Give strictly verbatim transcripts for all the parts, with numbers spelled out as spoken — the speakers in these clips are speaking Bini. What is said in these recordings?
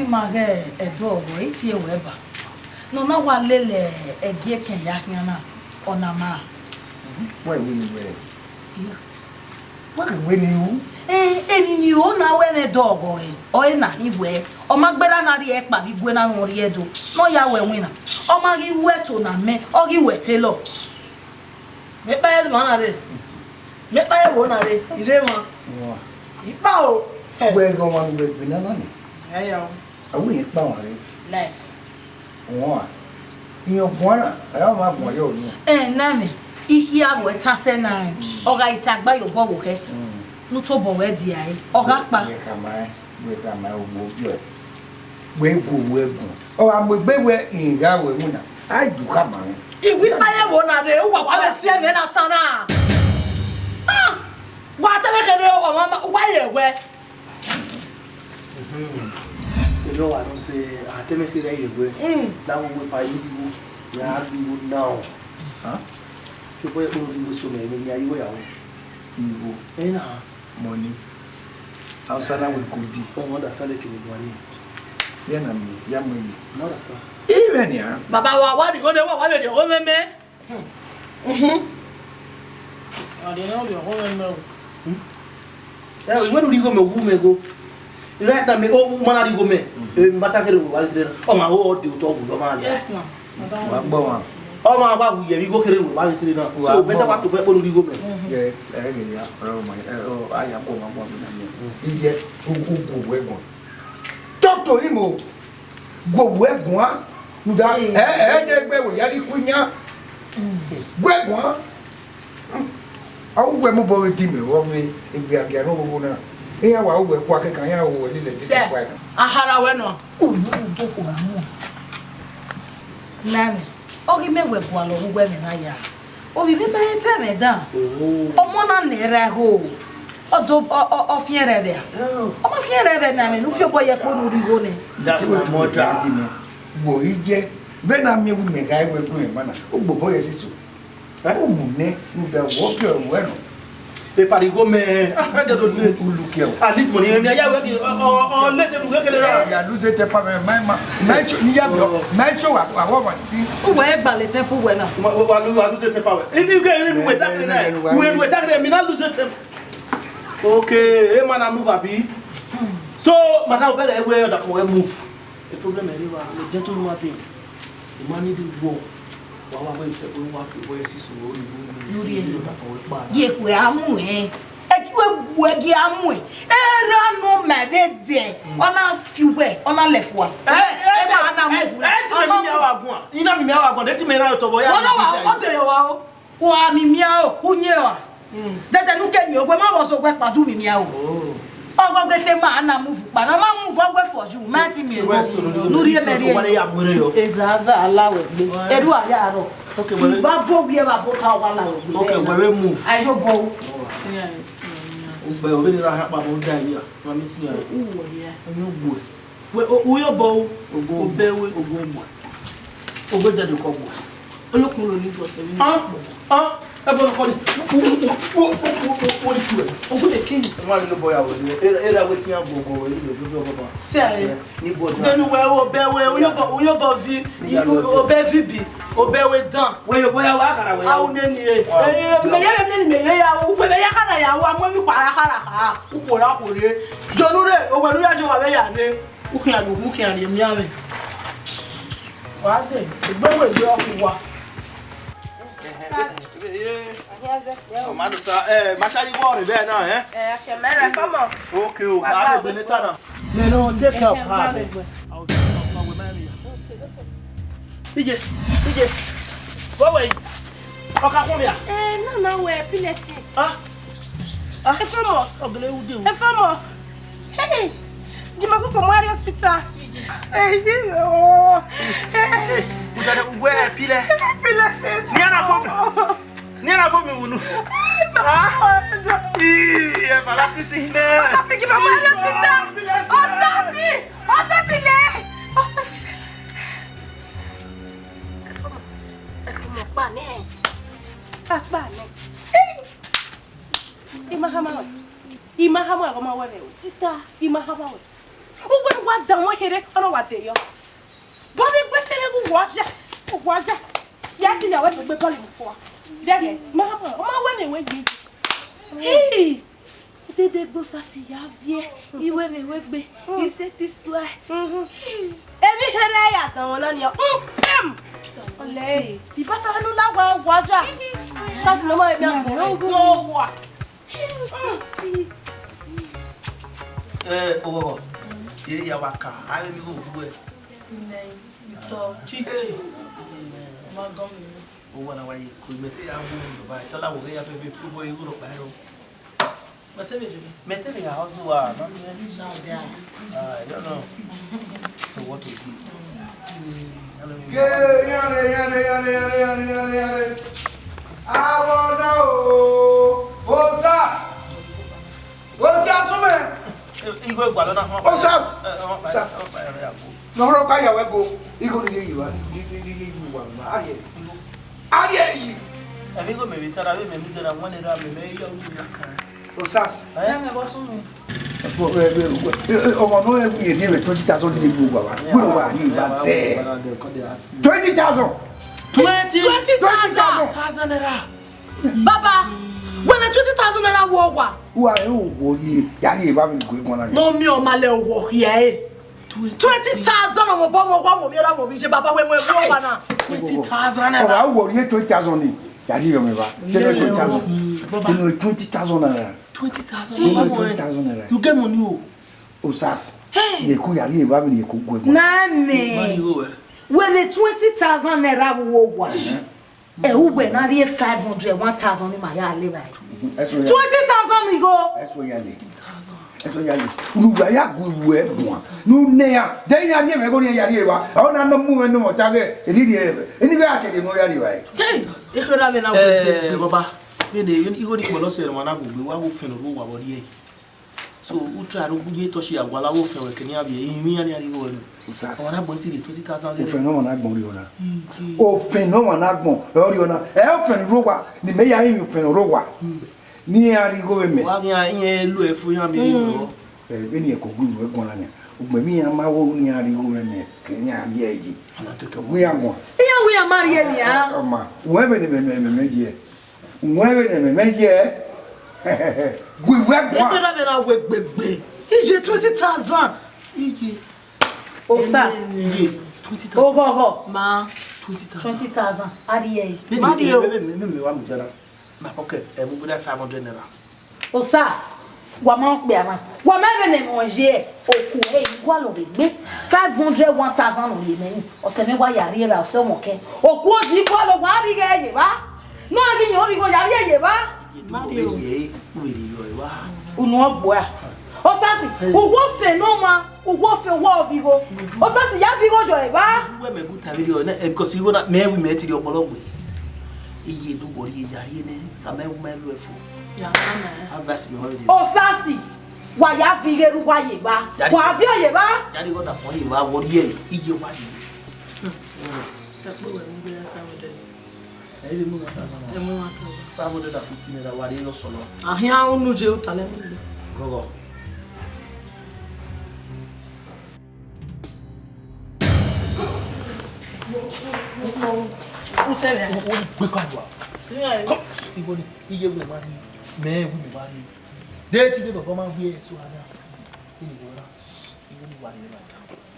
Ma ghẹ ẹdẹ ọghọ, I tie ruẹ ba. Ne ọ na wa lele ẹgie ekẹn ya khian na, ọ na ma. Wẹ wẹ ni wẹ. Iya. Wẹ ke wẹ ni ru. Eh, eni ni ro na wẹ mwẹ ẹdẹ ọghọ ẹre, ọ re na ni wẹ. Ọ ma gberra na rhie ẹkpa vbe igue na ne ọ rhie Ẹdo. Ne ọ ya wẹ winna. Ọ ma ghi ru ẹto na mẹ, ọ ghi wẹ telọ. Mẹ kpa ye ma na rre. Mẹ kpa ye wo na rre, I rre emwa. Wa. I kpa o. Wẹ ghe ọmwa ne uwẹ gbe nana ni. Ẹ ya o. A wẹ irẹn kpa ọmwa rre. Life. Wọn a. Irẹn guan na, ẹ ọmwa guan ye oyin. Ẹ, na mẹ, I khia vbe ẹtan sẹ na rẹn. Ọ gha ita gba ye obọ vbe okhẹ. Ne u tobọ wẹ dia ẹre. Ọ gha kpa. Wẹ khama ẹn, wẹ khama ẹn, ogbo biẹ. Wẹ gu wẹ gun. Ọ gha mu egbe wẹ irẹn gha wẹ winna. A i du khama ẹn. I wi kpa ye wo na rre, uwa wa vbe si ẹmwẹ na tan na. Ah! Wa te vbe kherhe ọmwa ma, wa ye wẹ. Erriọ wa nọ sẹ, a te mwẹ kherhe ye wẹ. Mm. La wo wẹ pa yi di wo. Ya lu wo now. Huh? Fi obọ ye kpolo di wo so mẹ, ne ya yi wo ya wo. Igho. Ẹ na. Money. Hausa na wẹ kudi. Oh, understand the kini guan ni. Ya na mi, ya mu yi. No understand. Even ya. Baba wa, wa di wo de wa, wa de wo mẹ mẹ. Mhm. Ọdẹ ne ọ rhie ọghọ mwẹ mẹ o. Ẹ, wẹ ne u rhie igho mẹ, u wu mẹ igho. Right now, mẹ, u ma na rhie igho mẹ. Emwi ne I ma ta kherhe, wa kherhe na. Ọ ma ho ọdẹ otọ wu, ọ ma la. Yes, ma. Wa gbọ wa. Ọ ma wa wu ye vbe igho kherhe, wa kherhe na. So, better wa fi obọ ye kpolo rhie igho mẹ. Ẹ, ẹ, ẹ, ya, ọrọ ma, ẹ, ọ, a ya kọ ma gbọ na mẹ. Iye, u, u, u, wẹ gbọ. Talk to him o. Gu owẹ guan, rhunmwuda ẹ, ẹ, ẹ, de gbe wẹ ya rhie ikhu iyan. Gu ẹre guan. A ru wẹ mobọ vbe di mẹ vbe egbe agia ne oghogho na. Iran wa ru wẹ kua kẹkan, iran ru wẹ lele ẹdẹdẹ kua ẹkan. A hara wẹ nọ. U ru ugbo khuọrọ mu. Nana, ọ ghi mẹ wẹ gualọ vbe uwu ẹmwẹ na ya. Ovbi mwẹ ma he ta ẹmwẹ dan. Ọmọ na nẹ ra ẹho. Ọ do, ọ, ọ, ọ fiẹn rẹ vbe a? Ọ ma fiẹn rẹ vbe na, ẹmwẹ ne u fi obọ ye kpo ne u rhie igho nẹ. That's my mother. Wẹ ọ i ye, vbene a miẹn wẹ imẹ gha ru ẹguẹn emwa na, u gbe obọ ye ẹse eso. U mu nẹ, rhunmwuda wẹ ọ ke ruẹ nọ. Epa rhie igho mẹ. Ah, I get to do it. U look here. I need money. Emi ya wẹ ke, ọ, ọ, ọ, late nu kekere ra. Ya lose temper, man. My, my, my show, ni ya bi, my show, wa, wa, wa, wa. Uwẹ gba late temper uwẹ na. Wa, wa, wa, wa lose temper wẹ. If you get in with that, we, we take them. Mi na lose temper. Okay, emwa na move abi. So, madam, better we order for we move. The problem is, a gentle human being. The man need to go. Wa wa wẹ sẹ, wa fi wẹ si so, you really order for we pa. Ye wẹ a mu ẹn. Ẹ ki wẹ, wẹ gi a mu ẹn. Erha nọ ma vbe dẹ. Ọ na fi wẹ, ọ na lẹ fua. Ẹ, ẹ, ẹ, ma na move. Ẹ, ẹ, ti mẹ mi wa guan. Ina mi mi wa guan. De ti mẹ ra to bo ya. Wọ́n náà wà, ó tẹ̀yọ̀ wá o. Wa mi miẹn o, u yẹn wa. Dẹdẹ ne u ke miẹn, ọgbẹ ma vbe ọzọ, ọgbẹ kpadu mi miẹn o. Ọgbẹ te ma na move kpa, na ma move ọgbẹ for you, ma ti miẹn o. Nu rhie mẹ rhie. Ezaza ala wẹ gbe. Eru a ya rọ. Ba bo wiẹ ba bo ta wa la wẹ gbe. Okay, wẹ move. Ayo bo. Ugbẹ, ovbi ni ra ha kpa bo da ya. Ma mi si ya. U wo ya. Oyin ugbue. Wẹ, o, u yọ obọ o, obẹ wẹ. Ogun ugbue. Ogbe jẹ do kọ gbue. Olokun lo ni gbọ sẹ vbe. Ah, ah, ẹ bọ kọ ni. Wo, wo, wo, wo, wo, wo, wo, ni tu ẹ. Ogun de king. Ẹ ma yọ obọ ya wẹ. Ẹ, ẹ ra wẹ ti ya gbọ gbọ wẹ, ẹ yọ gbọ gbọ. Sẹ ẹ. Ni gbọ dan. Dẹnu wẹ o, obẹ wẹ, u yọ obọ, u yọ obọ vi, i, u, obẹ vi bi, obẹ wẹ dan. Wẹ yọ obọ ya wẹ, a kara wẹ ya. Awu neni e. Wow. Ẹ, ẹ, mẹ yẹ, mẹ yẹ ni mẹ yẹ ya, u, wẹ ya kara ya, wa mu mi kpara kara ha. Ukpora kpore. Jọnu re, owẹ ne u ya jọ wa vbe ya rre, u khian ru, u khian rhie mianmwẹ. Wa de, egbe wẹ ye ọkhu wa. Ọ ma do sa, eh, ma sa yi bọ rre bẹẹ na, eh? Eh, okay, ma rẹ fọmọ. Okay, o, ma de gbe later na. Me no take care of her. Ije, ije. Wọ wẹ yi. Ọ ka khuọnmwẹ a? Eh, no, no, wẹ, please. Ah. Ah. Ẹ fọmọ. Ọgẹlẹ u de o. Ẹ fọmọ. Hey, di ma koko mu arre hospital. Hey, oh. Hey. Ujade uwe pilẹ. Pilẹ se. Ni ana fo mi. Ni ana fo mi wunu. Ah. Ii, e fala sisi ne. Osasi, di ma mu arre hospital. Osasi, osasi le. Osasi le. Ẹ fọmọ. Ẹ fọmọ pa nẹ. Pa pa nẹ. Hey. I ma hama wẹ. I ma hama wẹ, ọ ma wẹ mẹ o. Sister, I ma hama wẹ. Uwẹ Wa da wọn here, ọ na wa de yọ. Bọlọ egbe te vbe gu wa ya, wa ya. Ya ti ya wẹ do gbe bọlọ mu fua. Dẹghe, ma ma, ọ ma wẹ mẹ wẹ ye. Hey! Dede gbe Osasi ya viẹ, iwẹ mẹ wẹ gbe, I sẹtin suae. Emwi here ya dan wọn na nian. Ọlẹ, ibata nu la wa wa ya. Osasi ne ọ ma emwi agbọn rẹ, ne ọ wa. Hey, Osasi. Eh, oghọghọ. Ye ya wa ka, a vbe mi gho gu ẹ. Nẹ, itọ, chichi. Ma gọn mi. Owa na wa ye ko, mẹ te ya wu mi ba, tala wo ghe ya fẹ fẹ fẹ bo igho rọ kpa ẹro. Mẹ te vbe, mẹ te vbe ya hustle wa, ma mi. Now there. Ah, I don't know. So what to do? Ke, yare, yare, yare. Awọ na o, Osas. Osas, ọmọ. Igwe gbalọ na. Osas. Osas. Ne ọ rhọkpa ya wẹ go, igho ni ye yi wa, ni, ni, ni ye yi wa ma, a rhie yi. A rhie yi. Emwi igho mẹ vbe tara vbe mẹ mu dẹra wan era mẹ, mẹ ya ru ya kan. Osas. Eh? Ya mẹ vbọ sunu. Ọmọ ne ọ rhie rhie mẹ twenty thousand ni ye yi wa wa. Wẹ no wa rhie wa zẹ. Twenty thousand. Twenty. Twenty thousand. Thousand naira. Baba, wẹ mẹ twenty thousand naira wo wa. Wa e o wo ye, ya rhie evba vbe gu eguan na. No mi ọ ma lẹ owọ khia e. Twenty thousand ọmọ bọ ọmọ wa ọmọ vbiẹ ra ọmọ vbiẹ, baba wẹ mu ẹvbo ọmọ na. Twenty thousand naira. Ọba wọ rhie twenty thousand ni. Ya rhie ọmọ evba. Twenty thousand. Inu twenty thousand naira. Twenty thousand. Inu twenty thousand naira. You get money o. Osas. Hey. Ye ku ya rhie evba vbe ye ku gu eguan. Na me. Wẹ ne twenty thousand naira wo wa. Ẹ, uwẹ na rhie five hundred, one thousand ni ma ya le vba. Twenty thousand ni igho. Ẹso ya le. Ẹso ya le. Unu wa ya gu iwu ẹ guan. Nu ne ya. De ya rhie mẹ igho ni ya rhie vba. Ọ na nọ mu mẹ nọ ta ghe. Eri rhie. Eni ghe a te de mo ya rhie vba. Hey, ekhe ra mẹ na wo. Eh, baba. Vbene igho ni kpọlọ sẹ ma na gu gbe wa wo fẹn ro wa vbọ rhie. So, u try ru ye touch ya, wa la wo fẹn wẹ kẹ ne iran vbiẹ, emwi iran ni a rhie igho ẹre. Osas. Ọmwa na gbọn ti rhie twenty thousand ghe. Ofẹn ne ọmwa na gbọn rhie ọna. Ofẹn ne ọmwa na gbọn, ẹ ọ rhie ọna. Ẹ ofẹn ne u rre owa, ne imẹ ya rinmwian ofẹn ne u rre owa. Ne iran rhie igho vbe mẹ. Wa ghi iran lu ẹre fu iran miẹn rhie igho. Ẹ, vbene ẹ ko gu iwe guan na nia. Ugbẹn vbe iran ma wo ne iran rhie igho vbe mẹ, kẹ ne iran rhie ẹre yi. Gu iran guan. Iran wi iran ma rhie nia. Ọ ma, wẹ vbene mẹ, mẹ, mẹ, mẹ ye. Wẹ vbene mẹ, mẹ ye. Gu iwe guan. Ebe na mẹ na wẹ gbegbe. Iye twenty thousand. Iye. Osas. Iye twenty thousand. Oghọghọ. Ma. Twenty thousand. Twenty thousand. A rhie ẹre. Ma rhie o. Mẹ, mẹ, mẹ, mẹ wa mu jana. My pocket, ẹ mu gbẹdẹ five hundred naira. Osas. Wa ma kpia na. Wa ma vbene mẹ ye. Oku ẹre igualọ vbe gbe. Five hundred, one thousand ọ rhie mẹ ni. Ọsẹ mwẹ wa ya rhie ra, ọsẹ ọmọkẹ. Oku oyi igualọ wa rhie ye vba. Ne ọ ghi yan orhigho ya rhie ye vba. Ma rhie o. Ye, u vbe rhie yọ evba. Unu ọgbua. Osasi, uwu ofẹn ne ọ ma, uwu ofẹn uwa ọ vbe igho. Osasi ya vbe igho yọ evba. Uwẹ mẹ gu ta vbe rhie ọna, eh, because igho na, mẹ wi mẹ te rhie ọkpọlọ gbe. Iye do wọ rhie ya rhie nẹ, ka mẹ wu mẹ lu ẹfo. Ya ka mẹ. Advice mẹ wa rhie. Osasi, wa ya vbe ighe ru wa ye evba. Ya rhie. Wa vbe ọ ye evba. Ya rhie igho na fọ ye evba, wọ rhie, iye wa rhie. Ka kpe wẹ mu gbe ya five hundred. Ẹ vbe mu one thousand naira. Ẹ mu one thousand. Five hundred and fifty naira wa rhie yọ sọlọ. Ahian unu je utalẹ mu gbe. Gọgọ. U sẹ vbe a? Wo, wo, gbe ka wa. Sẹ vbe a? Come, iwo ni, iye wo ma ni, mẹ wo ma ni. De ti de baba ma wi e so ada. Ini wo ra. Iwo ni wa ni ra.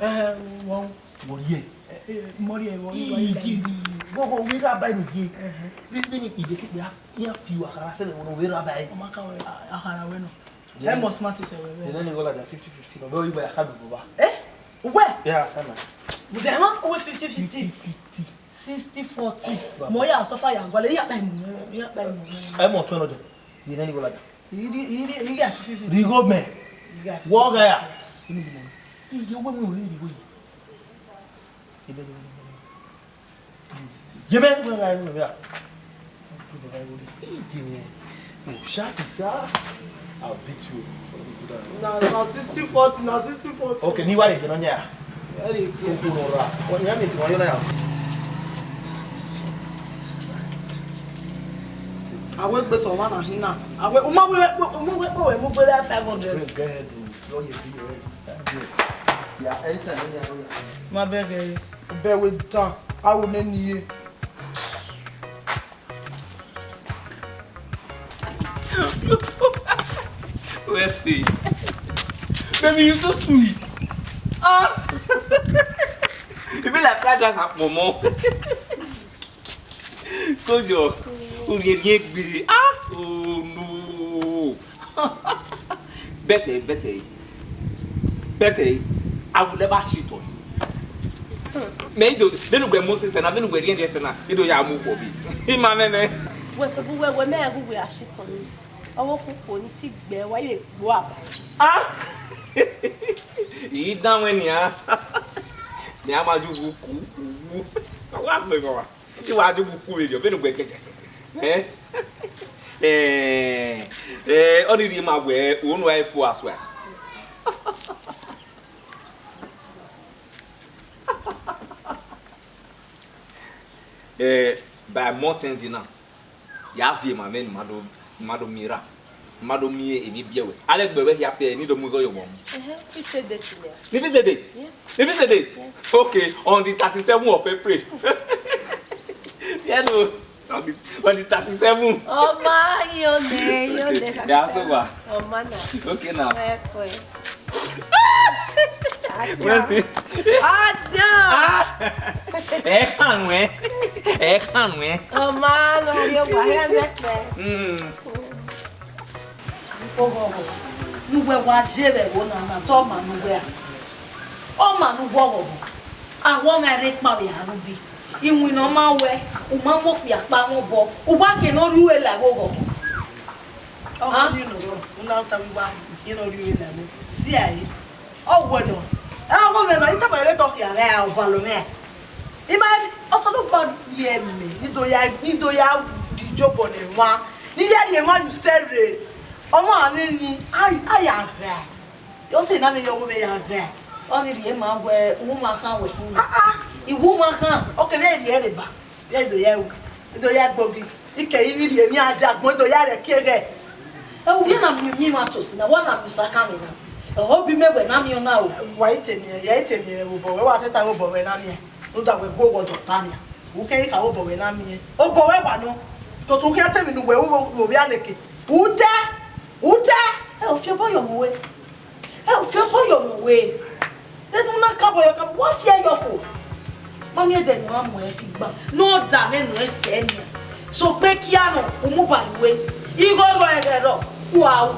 Eh, wo. Wo ye. Eh, eh, mo ri e, wo ni wa ye. Iji ni. Wo, wo, wi ra ba ni ye. Eh, eh. Bi, bi ni ide ki ya, ya fi wa kara se wo wi ra ba e. O ma ka we, a, a kara we no. Ẹ mọ smart sẹ wẹ. Ẹ nene igho ladian fifty fifty nọ, bẹ ọ ghi gba ya ka do baba. Eh? Uwẹ? Yeah, come on. But ẹ ma, uwẹ fifty fifty. Fifty fifty. Sixty forty. Baba. Mọ ya suffer ya gualẹ, ya pa imu, ya pa imu. Ẹ mọ twenty nọ jọ. Ẹ nene igho ladian. Iri, iri, iri ya fifty fifty. Righo mẹ. Wọ gha ya. Iye wẹ mi ri righo yi. Yebe, where are you? Where? Iye, no, sharp, sir. I'll beat you for the good. Na, na sixty forty, na sixty forty. Okay, ni wari gbe no nya. Very good. Oku no ra. What you mean to you now? Awe gbe so wa na hina. Awe, o ma we, o ma we, o ma we, mo gbe five hundred. Go ahead. Your, your, your, Ya, anytime, anytime. Ma bẹghe, bẹghe dan, a ru nene ye. Wesley, baby, you so sweet. Ah, you be like fried rice and pomo. Kojo, u rhie rhie gbe. Ah, oh no. Bẹtẹ, bẹtẹ, bẹtẹ, I will never cheat on you. Mẹ i do, vbene uwẹ mu sẹ na, vbene uwẹ rhiẹnrhiẹn sẹ na, I do ya mu uwẹ bi. I ma mwẹ mwẹ. Wẹ tobọ uwẹ, wẹ mẹ ghe uwẹ a cheat on you. Ọvbokhan ukpo ni ti gbe wa ye gbo aba. Ah! I danmwẹ nian. Nian ma ju wu ku, wu. Wa gbe wa. Te wa do bu ku vberriọ, vbene uwẹ kẹkẹ sẹ. Eh? Eh, eh, ọ ni rhie ma wẹ, unu a fo asua. Eh, by month end na, ya viọ emwa mwẹ ne ima do, ne ima do miẹn ra. Ma do miẹn emwi biẹ wẹ. Alẹ gbe wẹ hia fẹ, ni do mu igho ye ọmọ. Ehe, fix a date nẹ. Ni fix a date? Yes. Ni fix a date? Yes. Okay, on the thirty-seven of April. Yeah, no. On the, on the thirty-seven. Ọma, iyo nẹ, iyo nẹ. Yeah, so thirty-seven. Wa. Ọma na. Okay now. Ẹ kọ ẹ. Where's it? Ọjọ. Ah! Ẹ kàn wẹ. Ẹ kàn wẹ. Ọma, no, yo, wa, here's it, man. Mm. Oghọghọ ne uwẹ wa ye vbe ẹvbo na na, te ọ ma ne uwẹ a? Ọ ma ne uwẹ oghọghọ? Awọ na rre kpa vbe a rre ubi. Iwinna ọ ma wẹ, u ma mu okpia kpa mwẹ obọ, u wa khian ne ọ rri ue la ẹvbo oghọghọ. Ọghe, ah, ni nọ rọ, u na ta vbe uwa, u khian ne ọ rri ue la ẹvbo. Si a re. Ọ wẹ nọ, ẹ, ọghe mwẹ nọ, I tama ẹre te ọ khian gha obalọ mwẹ. I ma, Osanobua rhie mẹ, ne I do ya, ne I do ya rhie iyobọ ne emwa, ne I ya rhie emwa ye usẹ rre. Ọmwa ne ni, a, a ya gha. Ọ sẹ ne avbe yọ ọghe mwẹ ya gha. Ọ ni rhie ma wẹ, u ma khan wẹ. Ah, ah. I wu ma khan. Ọ kẹ vbe rhie ẹre ba. Vbe do ya ru, do ya gbogi. Ike i ni rhie emwi a dia agbọn, do ya rẹ kie ghẹ. Ẹ, ovbi na miẹn uyinmwẹ tosi na, wa na miẹn osakan mwẹ na. Ẹ, ovbi mẹ wẹ na miẹn ọna o. Wa i te miẹn, ya i te miẹn obọ wẹ, wa te ta obọ wẹ na miẹn. Rhunmwuda wẹ gu owẹ ọdọ ta nian. U kẹ i kha obọ wẹ na miẹn. Obọ wẹ wa nọ. Tosi u khian te emwi ne uwẹ ru vbe ovbi aleke. U tẹ, u tẹ. Ẹ, u fi obọ yọ mu wẹ. Ẹ, u fi obọ yọ mu wẹ. Te ne u na kabọ yọ, kabọ, wa fi ẹyọ fo. Ma miẹn ẹdẹ ne ọ ra mu ẹ fi gba. Ne ọ da mwẹ nọ ẹsẹ nian. Sokpan kia nọ, u mu ba ru ẹ. Igho rrọọ ẹghẹ rrọọ, kua ru.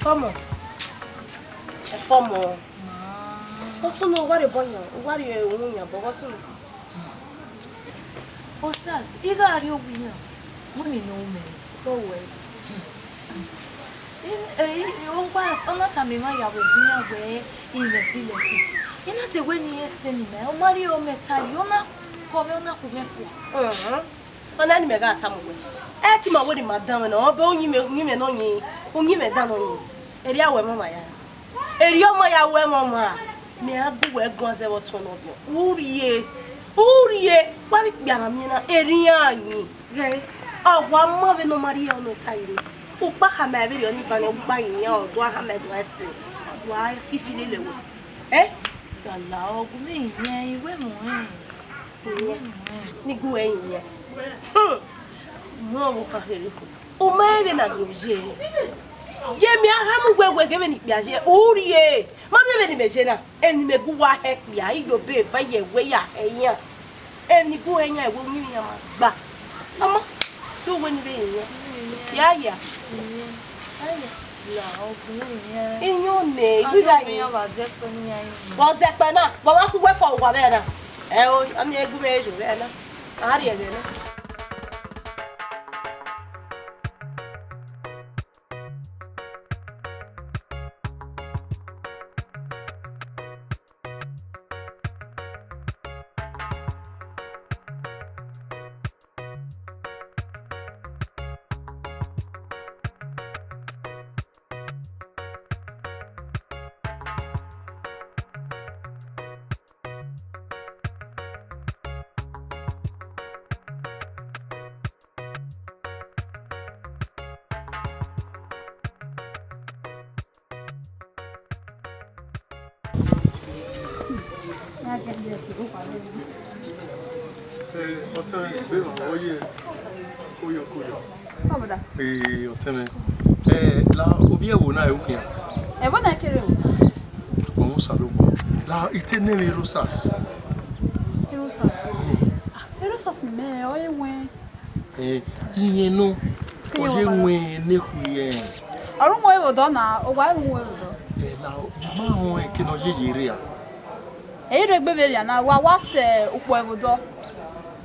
Come on. Ẹ fọ mọ. Ọ sunu, ọ wa rhie obọ yan, ọ wa rhie uhunmwu yan, but ọ sunu. Osas, I gha rrie owa iran, wẹ mi ne u mẹ. Ọ wẹ. I, e, i, ọ gba, ọ na tama emwa ya vbe owa iran wẹ, I mwẹ fi lẹ si. I na te wẹ ne I explain mẹ, ọ ma rhie ọmọ ta yi, ọ na kọ mwẹ, ọ na ku mwẹ fua. Ọna ne imẹ gha tama uwẹ. Ẹ te ima wẹ ne ima dan mwẹ na, ọ bẹ uyinmwẹ, uyinmwẹ nọ yin, uyinmwẹ dan nọ yin. Erriọ wẹ mama ya. Erriọ ma ya wẹ mama. Mẹ a gu wẹ guan zẹ vbe ọtuẹn ne ọ diọn. U rhie, u rhie, wa vbe ikpia na miẹn na, erriọ yin. Ghẹ, ọ wa ma vbe ne ọ ma rhie ọnọ ta ire. Ukpa khama ẹvbo erriọ ni ban nẹ, ukpa yin yan, ọ do a khama ẹdua ẹse. Wa fifi lele wẹ. Eh? Sala, ọ gu mwẹ yin, I wẹ mọ rẹn. Ni gu ẹre yin. Hmm. Mu ọvbokhan kherhe. U ma rẹn vbene a gbe ye. Ye mẹ a gha mu wẹ wẹ ghe vbene ikpia ye. U rhie. Ma miẹn vbene imẹ ye na. Emwi ne imẹ gu uwa hẹ ikpia, I yo be eva ye ẹwe ya hẹ iran. Emwi ne I gu hẹ iran, ẹwe uyinmwẹ iran ma gba. Ama, te uwẹ ni vbe yin iran. Ya ya. Aya. La, ọ gu mwẹ yin. Iyan nẹ, I ghi gha yin. Vbe ọ zẹ kpẹ na, vbe ọ wa khu wẹ fọ owa vbe na. Ẹ o, a miẹn gu mwẹ ejo vbe na. A rhie ẹghẹ na. Eh, ọtẹn mwẹ, vbe emwa vbe ọ ye koyọ koyọ? Ọbọda. Eh, ọtẹn mwẹ. Eh, la ovbi ẹvbo na ru khian? Ẹvbo na kere o. Ọmọ Osanobua. La, I te nọ emwi Rosas. Rosas. Ah, Rosas mẹ, ọ ye wẹn. Eh, iyen nọ, ọ ye wẹn ne khui ẹn. Ọ ru wẹn vbe odọ na, owa ru wẹn vbe odọ. Eh, la, I ma họn eke ne ọ ye ye rria. Ẹ i rre egbe vberriọ na, wa wa sẹ ukpọn ẹvbo odọ.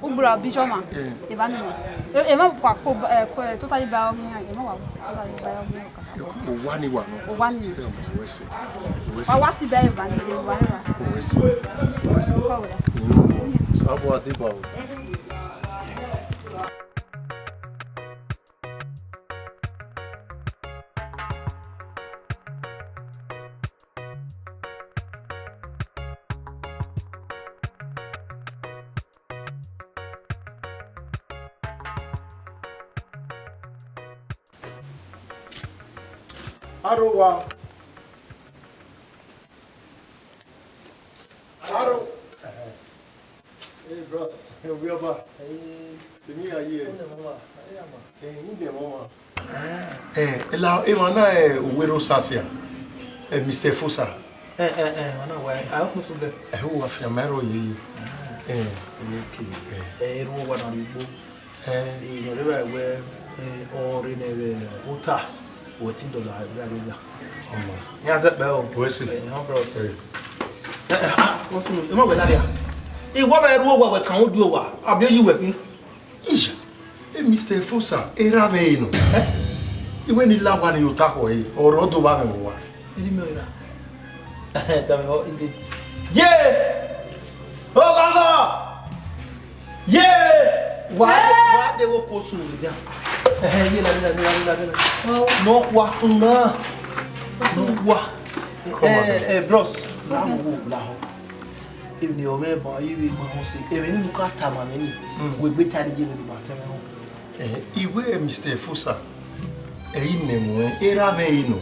Ugbura obọ ijọma. Eh. Eva ni ma. E, emwa wa ko, eh, ko, eh, tota yi ba ọghe iran, emwa wa tota yi ba ọghe iran. Owa ni wa nọ. Owa ni. Eh, ọmọ, wẹ sẹ. Wẹ sẹ. Wa wa si bẹ eva ni, eva ni wa. Wẹ sẹ. Wẹ sẹ. Kọ wẹ. Mm. Sabo adiba o. Aro wa. Aro. Hey, bros. Hey, Obiọba. Hey. Temi a ye. Unu mama. Hey, ama. Eh, inde mama. Eh, la, emwa na, eh, uwẹ Rosas ya. Eh, Mister Efosa. Eh, eh, eh, emwa na wa. I hope no problem. Eh, u wa fian ma ẹre ọ ye ye. Ah. Eh. Okay. Eh. Eh, erhu owa na rre igbo. Eh. Eh, no, they were, eh, ọ rre nẹ vbe ota. Wẹ te dọlọ avbe arria. Ọma. Iran zẹkpẹ o. Wẹ sẹ. Eh, no, bros. Eh. Eh, eh, ah, what's up? Emọ wẹ ladian. Iwọ vbe ru owa wẹ kan udu owa. Abi oyi wẹ khin. Iya, e Mister Efosa, erha mwẹ ẹre nọ. Eh? Iwẹ ni la owa ni ye ota khọ ẹre, ọre ọ do vba mwẹ vbe owa. Eni mẹ ra. Tama ọ ide. Ye! Oghọghọ! Ye! Wa de, wa de wo ko sun dia. Eh, ye la, la, la, la, la. Oh. No, wa sun na. No, wa. Come on. Eh, eh, bros. La wo, la ho. Emwi ne ọ mwẹ ban, I vbe ma họn sẹ. Ẹmwẹ ne u ka tama mwẹ ni, mm, wẹ egbe ta ne I ye vbe ne u ma tama mwẹ họn. Eh, iwẹ Mister Efosa, ẹ i nẹ ẹmwẹ, erha mwẹ ẹre nọ.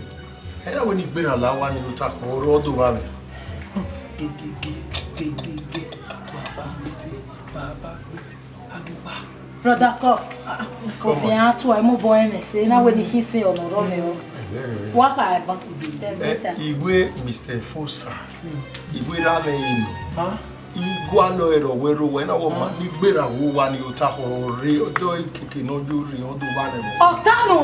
Ẹ i ra wẹ ne I gberra la owa ni ye ota khọ, ọre ọ do vba mwẹ. Gege, gege, gege, baba, baba, baba. Brother, come. Come on. Coffee and two, I move on and say, now when he say, "Oh, no, no, no." What can I buy? Then later. Eh, iwẹ Mister Efosa. Iwẹ erha mwẹ ẹre nọ. Huh? I gualọ ẹre ọ wẹ rre owa, na wẹ ọ ma ni gberra vbe owa ni ye ota khọ rre, ọdọ ikeke ne ọ yo rre, ọ do vba rẹ vbọ. Ọtanu!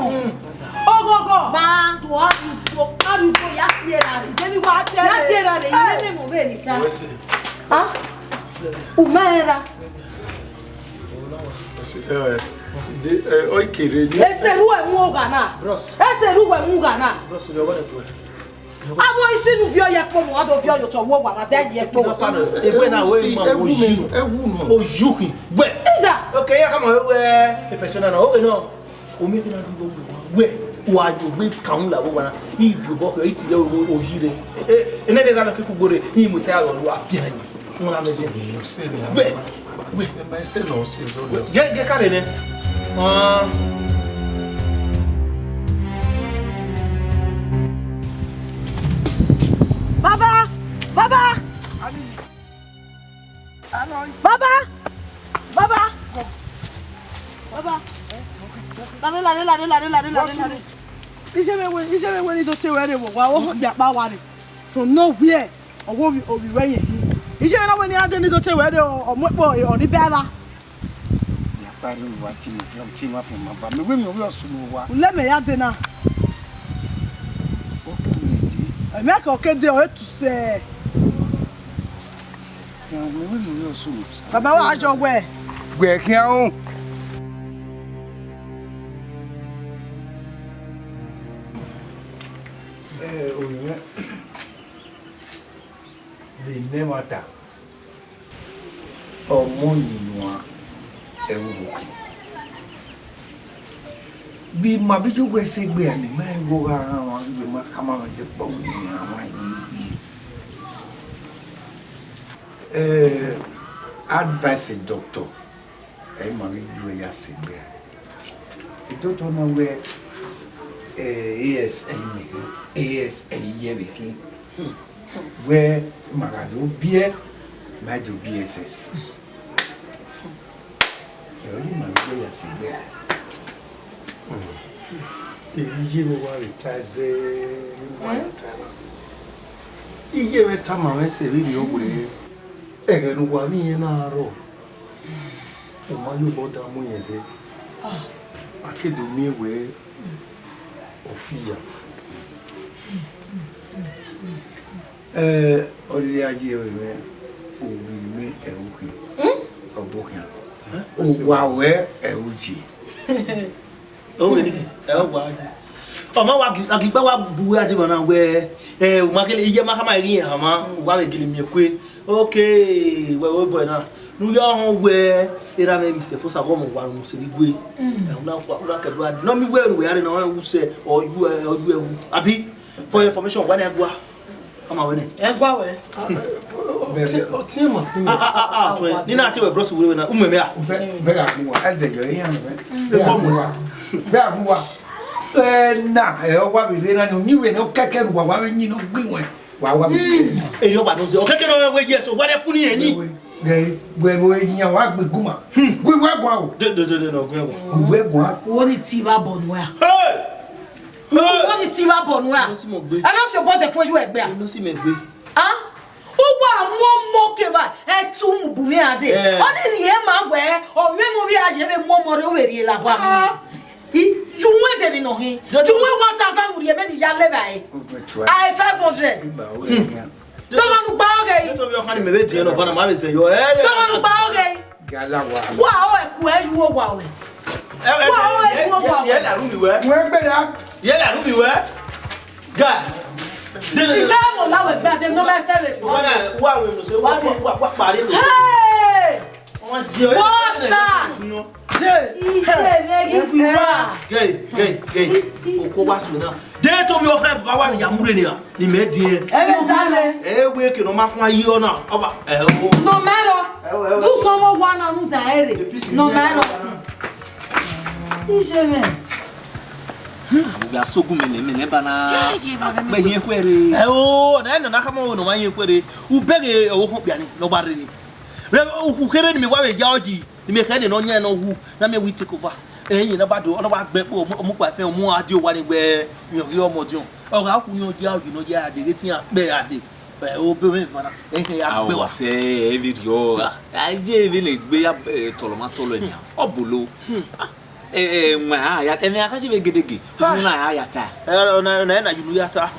Ogogo! Ma do arugbo, arugbo ya tie ra rre. Jeni wa tie ra rre. Ya tie ra rre, iwẹ ne mo vbe ni ta. Wẹ sẹ. Huh? U ma ra. Ẹ, de, ẹ, ọ i kere ni. Ese ru ẹ mu ogha na. Bros. Ese ru ẹ mu ogha na. Bros, you are welcome. Abo isi nu viọ ye kpo mu, ado viọ ye otọ wo wa, wa da ye kpo. Egbe na wẹ ma wo yi nu. Ẹ wu nu. O yu hin. Wẹ. Iza. Okay, ya kama wẹ e person na. Okay, no. Omi ke na du wo wa. Wẹ. Wa yo gbe kan la wo wa na. I bi obọ ke, i ti le wo oyi re. Eh, eh, ene ne ra me ke ku gbore. I mu te a lo wa bia ni. Wẹ, wẹ. Ẹ ma ẹse nọ, ọ si ẹzọ lẹ. Gẹ, gẹ ka rre nẹ. Ah. Baba! Baba! Baba! Baba! Baba! Lare, lare, lare, lare, lare, lare, lare. Iye mwẹ wẹ, iye mwẹ wẹ ne I do te ruẹ rre vbe owa, ọ họn ya kpa wa rre. From nowhere. Ọ wẹ ovbi, ovbi ruẹ yẹn. Iye na wẹ ne iran dee ne I do te ruẹ rre, ọ, ọ mu ekpo, ọ rhie bẹ evba. Ya kpa rre owa tie mwa fian, tie mwa fian ma ba. Mẹ wẹ emwi ovbi ọsun ne owa. U le mẹ ya dee na. Ọ ke mẹ dee. Ẹmwẹ ke ọ ke dee, ọ re tu sẹ. Ya, mẹ wẹ emwi ovbi ọsun ne owa. Baba wa jọ wẹ. Wẹ khian o. Eh, orinmwẹ. Vbe ne ẹmwata, ọmọ ni nuan ẹvbo khin. Vbe ima vbe yo wẹ sẹ egbe a, ne ima i wo gha ghan mwa, vbe ima khama mwẹ dekpọ vbe ne iran mwa hiehie. Eh, advice doctor. Ẹ i ma vbe yu ẹre ya sẹ egbe a. Doctor na wẹ, eh, A S ẹ i mẹ khin, A S ẹ i ye vbe khin. Wẹ ma gha do biẹ, Ma do B S S. Ẹ, ọ ye ma vbe ya sẹ egbe. Erha iye mwẹ wa vbe ta zẹ, ne uwa ya ta na. Iye mwẹ tama mwẹ sẹ vberriọ wẹẹ, ẹghẹ ne uwa vbe irẹn na rrọọ, u ma ye obọ da mu irẹn dẹ. A ke do miẹn wẹẹ, ọ fi ya. Ẹ, ọ rhirhi a ye ẹre mwẹ, ovbi mwẹ ẹre u khin, ọ bu khian. Owa ruẹ ẹre u ye. Ọ vbe ni, ẹ, owa ye. Ọ ma wa gi, a gi gba wa bu uwa deba na wẹẹ, ẹ, u ma gele, iye ma khama ghi hama, uwa vbe gele miẹn kue. Okay, wẹ, wẹ boy na. Ne u ya họn wẹẹ, erha mwẹ Mister Fosa, ghe ọmọ uwa ne u sẹ vbe igue. Ẹ, u na, u na kẹdua. Ne ọ miẹn wẹẹ, ne uwẹ ya rre na, ọ sẹ, ọ yu, ẹ, ọ yu ẹwu. Abi? For your information, wa na ẹgua. Ọ ma wẹ nẹ. Ẹgua wẹ. Ọtiẹn, ọtiẹn ma khin. Ah, ah, ah, ah, tuẹ. Ni na tie wẹ bros wẹ na. Umu mẹ a. Bẹ, bẹ gha mu wa. Ẹzẹ yọ iran mẹ. Bẹ gha mu wa. Bẹ gha mu wa. Ẹ na, ẹ wa vbe rre na ni, ni wẹ ne ọ kẹkẹ ne uwa wa vbe yin ne ọ gbin wẹ. Wa wa vbe rre. Eri ọba nọ zẹ. Ọ kẹkẹ nọ wẹ yes, wa rẹ fun ni ẹyin. Gẹ, gẹ, wẹ yin wa gbe guma. Gui wẹ gua o. De, de, de, de, no, gui wẹ gua. Gui wẹ gua. Wo ni ti va bọ nu a. Hey! Wo ni ti va bọ nu a. No si mo gbe. Ẹ na fi obọ dẹ kpoju ẹgbẹ a. No si mo gbe. Ah? U wa mu ọmọ kevba, ẹ tu mu bu mwẹ a dee. Eh. Ọ ni rhie ma wẹẹ, ọ mwẹ ne u vbe a ye vbe mu ọmọ rre, u vbe rhie la wa mu. Ah. I, ju wẹ dẹ ni nọ hin. Ju wẹ one thousand u rhie mẹ ni ya levba ẹre. Ai five hundred. Tọmọ nu gba ọghe yi. Tọmọ nu gba ọghe yi. Gala wa. Wa o ẹku ẹ yu wa wẹ. Wa o ẹku wa wẹ. Ye la ru mi wẹ. Wẹ gbẹdẹ. Ye la ru mi wẹ. Ga. Ita mo la wẹ gbẹdẹ no mẹ sẹ wẹ. Wa na wa wẹ no se wa wa wa pare. Hey! What's that? Ije mẹ ghi wi wa. Gay, gay, gay. Oko wa sunu na. De to bi o ha baba wa ya mure ni a. Ni mẹ di ẹ. Ẹ vbe da lẹ. Ẹ wẹ ke nọ ma khuan yi ọ na. Ọba. Ẹ o. Nọ mẹ lọ. Du sọmọ wa na nu da ẹ rre. Nọ mẹ lọ. Ije mẹ. Ugbẹ asogun mẹ nẹ, mẹ nẹ ba na. Gbẹ yẹn khuẹ rre. Ẹ o, na ẹ nana khama wẹ ne ọ ma yẹn khuẹ rre. U bẹghe ọvbokhan okpia ni, ne ọ gba rre ni. Vbe u khere ne mẹ wa vbe ya ọyi, ne mẹ khẹ ne nọ yan nọ wu, na mẹ wi take over. Ẹyin na ba do, ọ na wa gbe kpo, ọmukpa fẹ, ọmu a di owa ni wẹ, mi ọ ghi ọmọ diọn. Ọ gha ku yan ọyi, ọyi nọ ya a deghe te iran kpẹ a dee. Ẹ, obọ mwẹ vana, ẹhẹn ya gbe wa. Awọ sẹ, ẹ vbe rriọ. A ye vbe ne egbe ya, ẹ, tọlọ ma tọlọ ẹyan. Ọ bolo. Ẹ, ẹ, wọn a ya, ẹmwẹ a ka je vbe gedege, unu na a ya ta. Ẹ, ọna, ọna, ẹna yi unu ya ta.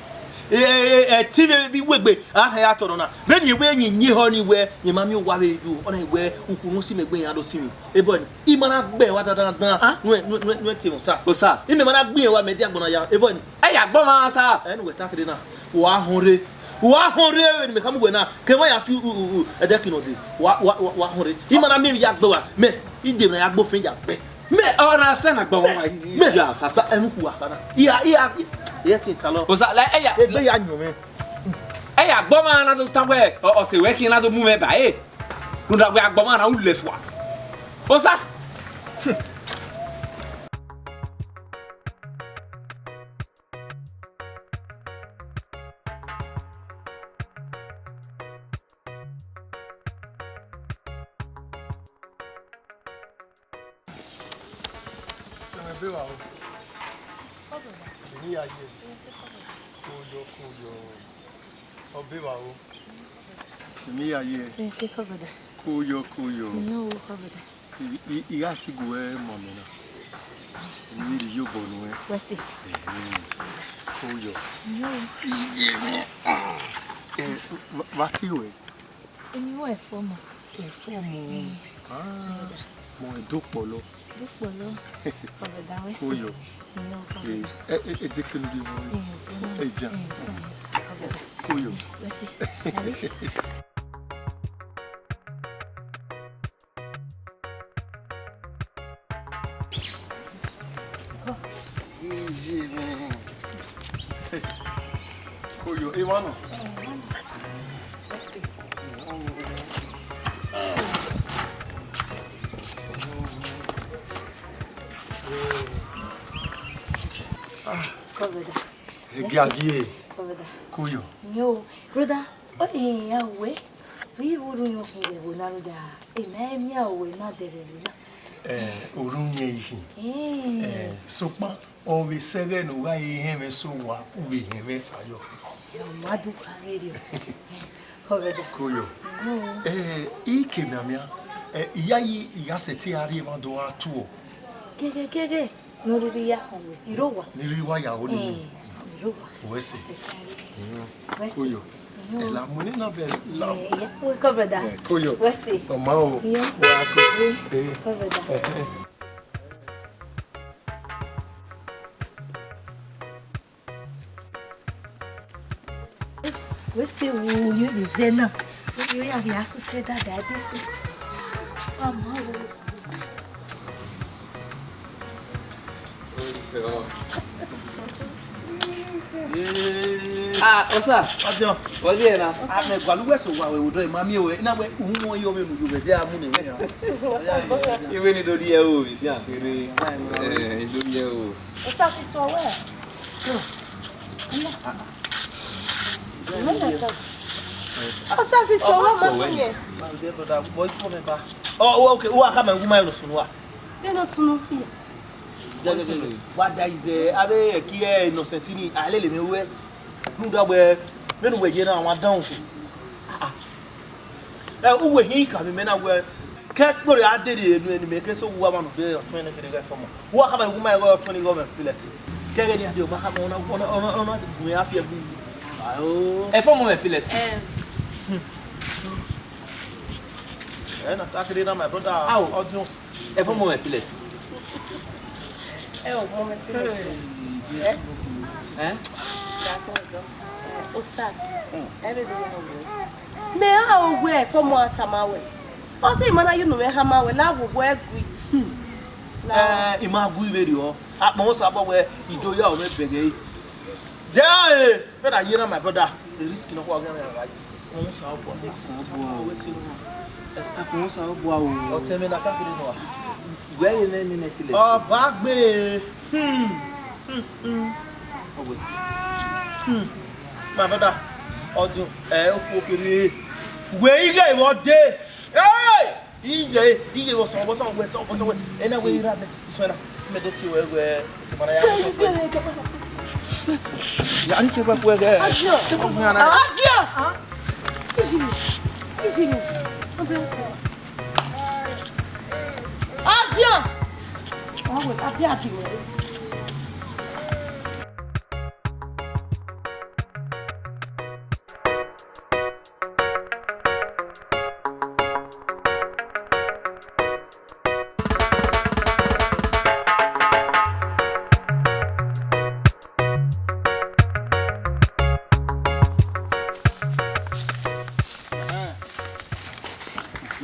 Ẹ, ẹ, ẹ, ẹtin vbe vbe iwegbe, a hẹ ya tọrọ na. Vbene ẹ wẹ yin yin ehọ ni wẹ, yin ma miẹn owa vbe yu, ọna wẹ, ukhu ne u si mẹ egbe yan do si mwẹ. Ebọ ni, I ma na gbe wa dandan dan. Ah? Nuẹ, nuẹ, nuẹ, nuẹ te mọ sas. O sas. I mẹ ma na gbe wa mẹ dia gbọna ya. Ebọ ni. Ẹ ya gbọ ma sas. Ẹ nu wẹ ta kede na. Wa họn rre. Wa họn rre vbene mẹ khama uwẹ na. Kẹ wa ya fi u, u, u, ẹdẹ kinọ de. Wa, wa, wa, wa họn rre. I ma na miẹn ya gbe wa. Mẹ, I de na ya gbe ofẹn ya gbe. Mẹ, ọ na sẹ na gba wa, mẹ, ya sasa. Ẹnu ku wa fa na. Iya, iya, iya tin ta lọ. O sa, la, ẹ ya, egbe ya yọn mẹ. Ẹ ya gbọ ma na do ta wẹ, ọ, ọ sẹ wẹ khin na do mu mwẹ ba, e. Rhunmwuda wẹ agbọ ma na u lẹ fua. O sa. Ẹmwẹ ebe vbe aro. Emwi ya ye. Koyọ, koyọ. Ọbe vbe aro. Emwi ya ye. Koyọ, koyọ. I, I, I gha ti gu ẹ mọ mẹ na. Emwi rhie obọ nuẹn. Wẹ si. Ẹhẹn. Koyọ. Iye mwẹ. Ẹ, vba, vba tie ruẹ? Eni wẹ ẹfọ mọ. Ẹfọ mọ. Ah, mọ ẹdokpọlọ. Dokpọlọ. Ọbẹda wẹ si. Koyọ. Ẹ, ẹ, ẹ, dekenu bi wọn. Ẹ, ẹ, ja. Ẹ, ọbẹda. Koyọ. Wẹ si. Iye mwẹ. Koyọ, emwa nọ. Ah, Kọvẹda. Ẹgiagie. Kọvẹda. Koyọ. Yo, brother. Oh, eh, ya we. Vbe I vbe orhunmwu khin vbe ẹvbo na rhunmwuda, emwa i miẹn owẹ na dẹ vbe ẹvbo na. Eh, orhunmwu yẹn i khin. Eh. Eh, sokpan, ọ vbe sẹ ẹghẹ ne u gha re ehẹn mwẹ sẹ owa, u vbe hẹn mwẹ sa yọ. Ọ ma do kha vberriọ. Ọ vbe da. Koyọ. Mm. Eh, I ke mianmian, eh, iyayi I gha sẹtin a rhie emwa do gha tuọ. Gẹgẹgẹgẹ. Ne u rhirhi ya khọn wẹ, I rre owa. Ne I rhirhi wa ya ro nii. Eh, I rre owa. Wẹ sẹ. Wẹ sẹ. Koyọ. Mm. Ẹ la mu ne na bẹ la. Eh, yeah. Welcome, brother. Eh, Koyọ. Wẹ sẹ. Ọ ma o. Yeah. Wa ko. Eh. Welcome, brother. Eh, eh. Wẹ sẹ, wo yo ni zẹ na. Wo yo ya vbe a sẹ dada desi. Ama wo. Ah, osa. Ọdiọn. Wẹ ye na. A mẹ gualọ uwẹ sẹ owa wẹ vbe odọ, I ma miẹn wẹ, I na wẹ uhunmwu ọre ọ vbe ne u yo vbe ẹdẹ a mu ne wẹ. Iwẹ ne I do rhie ẹre o, vbe dia kere. Eh, I do rhie ẹre o. Osa, sit well. Osa, sit well, ma ko ye. Oh, okay, wa khama uwu ma nọ sunu wa. Nọ sunu. Wa da ize, avbe ẹki innocent ni, a lele mwẹ ruẹ. Rhunmwuda wẹ, vbene uwẹ ye na, wa dan usun. Ẹ, uwẹ hin khama imẹ na wẹ, ke ẹkpo rre a dede enu eni mẹ ke sẹ owa mwa nọ de ọtuẹn ne kherhe gha fọmọ. Uwa khama uwu ma igho ọtuẹn ni igho mwẹ Pilet. Ke ẹghẹ ne a de, ọ ma khama ọna, ọna, ọna, ọna gu mwẹ a fi ẹbu. Ayo. Ẹ fọmọ mwẹ Pilet. Ẹ na ta kere na, my brother. Awo. Ọdiọn. Ẹ fọmọ mwẹ Pilet. Ẹ o, mọ mwẹ Pilet. Ẹ? Ẹ? Osas. Ẹ vbe do wẹ. Mẹ a o wẹ fọmọ a tama wẹ. Ọ sẹ ima na ye unu mwẹ hama wẹ, la wo wẹ gui. Ẹ, ima gui vberriọ. Akpọnmwẹ Osa bọ wẹ, I do ya ọmwẹ bẹghe. Yeah, eh, brother, you know my brother. The risk no kwa gana ya. Akpọnmwẹ Osa bọ a o. Akpọnmwẹ Osa bọ a o. Ọtẹn mwẹ na ka kere nọ. Wẹ ye ne ne ne kile. Ọba gbe. Hmm. Hmm. Hmm. Ọgbe. Hmm. My brother, ọdún ẹ okwu okere. Wẹ ighe vbe ọ de. Hey! Iye, iye, what's up, what's up, what's up, what's up? Ena we ira me, so ena me do ti we we, mana ya. Ya ni se pa we ge. Adia. Adia. Ijimi. Ijimi. Adia. Adia.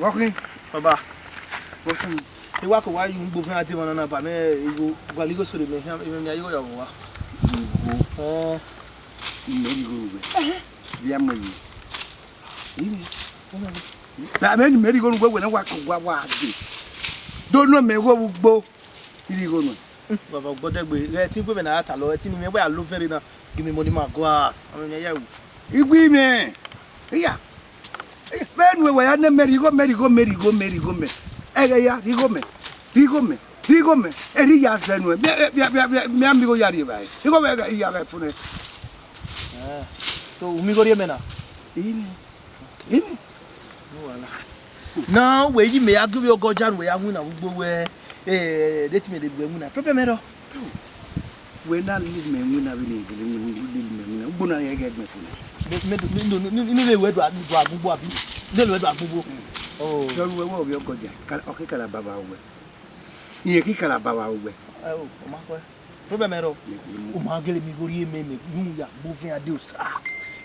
Wọkhin. Baba. Wọkhin. I wa ko wa yu ugbo fẹn a dee emwa na ba mẹ igho, gualọ igho sẹ mẹ khian, mẹ a igho ya vbe owa. Igho. Ẹ. Mẹ igho ruẹ. Via mẹ igho. Ime. Ba mẹ ni mẹ igho ruẹ wẹ na wa ko wa wa dee. Do nọ mẹ igho vbe ugbo. Iri igho nuẹn. Baba, ugbọdẹgbe, ghẹ ẹtin iwemwẹ ne a ya talọ, ẹtin ne imẹ wẹ a lo vẹn rre na, give me money, ma go house. Ọmọ mẹ ya wu. Igho imẹ. Iya. Vbene uwẹ ya nẹ mẹ rhie igho mẹ, rhie igho mẹ, rhie igho mẹ, rhie igho mẹ. Ẹghẹ ya, rhie igho mẹ, rhie igho mẹ, rhie igho mẹ. Erriọ I ya zẹ nuẹn. Mẹ, mẹ, mẹ, mẹ, mẹ a miẹn igho ya rhie evbare. Igho mẹ, I ya ghẹ fune. Eh, so, u miẹn igho rhie mẹ na? Ime. Ime. No wahala. Na wẹ yi mẹ ya gie ovbi ọgọ ja ne uwẹ ya winna vbe ugbo wẹ, eh, de te imẹ de gu ẹre winna. Problem ẹrọ. Wẹ na leave mẹ winna vbene I gele leave mẹ winna. Ugbo na rẹn ghẹ gbẹn fo na. Mẹ, mẹ, mẹ, no, no, no, no, no, wẹ do a, do agbogbo abi? No, wẹ do agbogbo. Oh. Dọrhu wẹ wẹ ovbi ọgọ ja, ka, ọ ke kala baba wẹ. Irẹn ke kala baba wẹ. Ẹ o, ọ ma kọe. Problem ẹrọ. Ye, ye. U ma gele miẹn igho rhie mẹ, mẹ yu ya gbe ovẹn a dee Osas.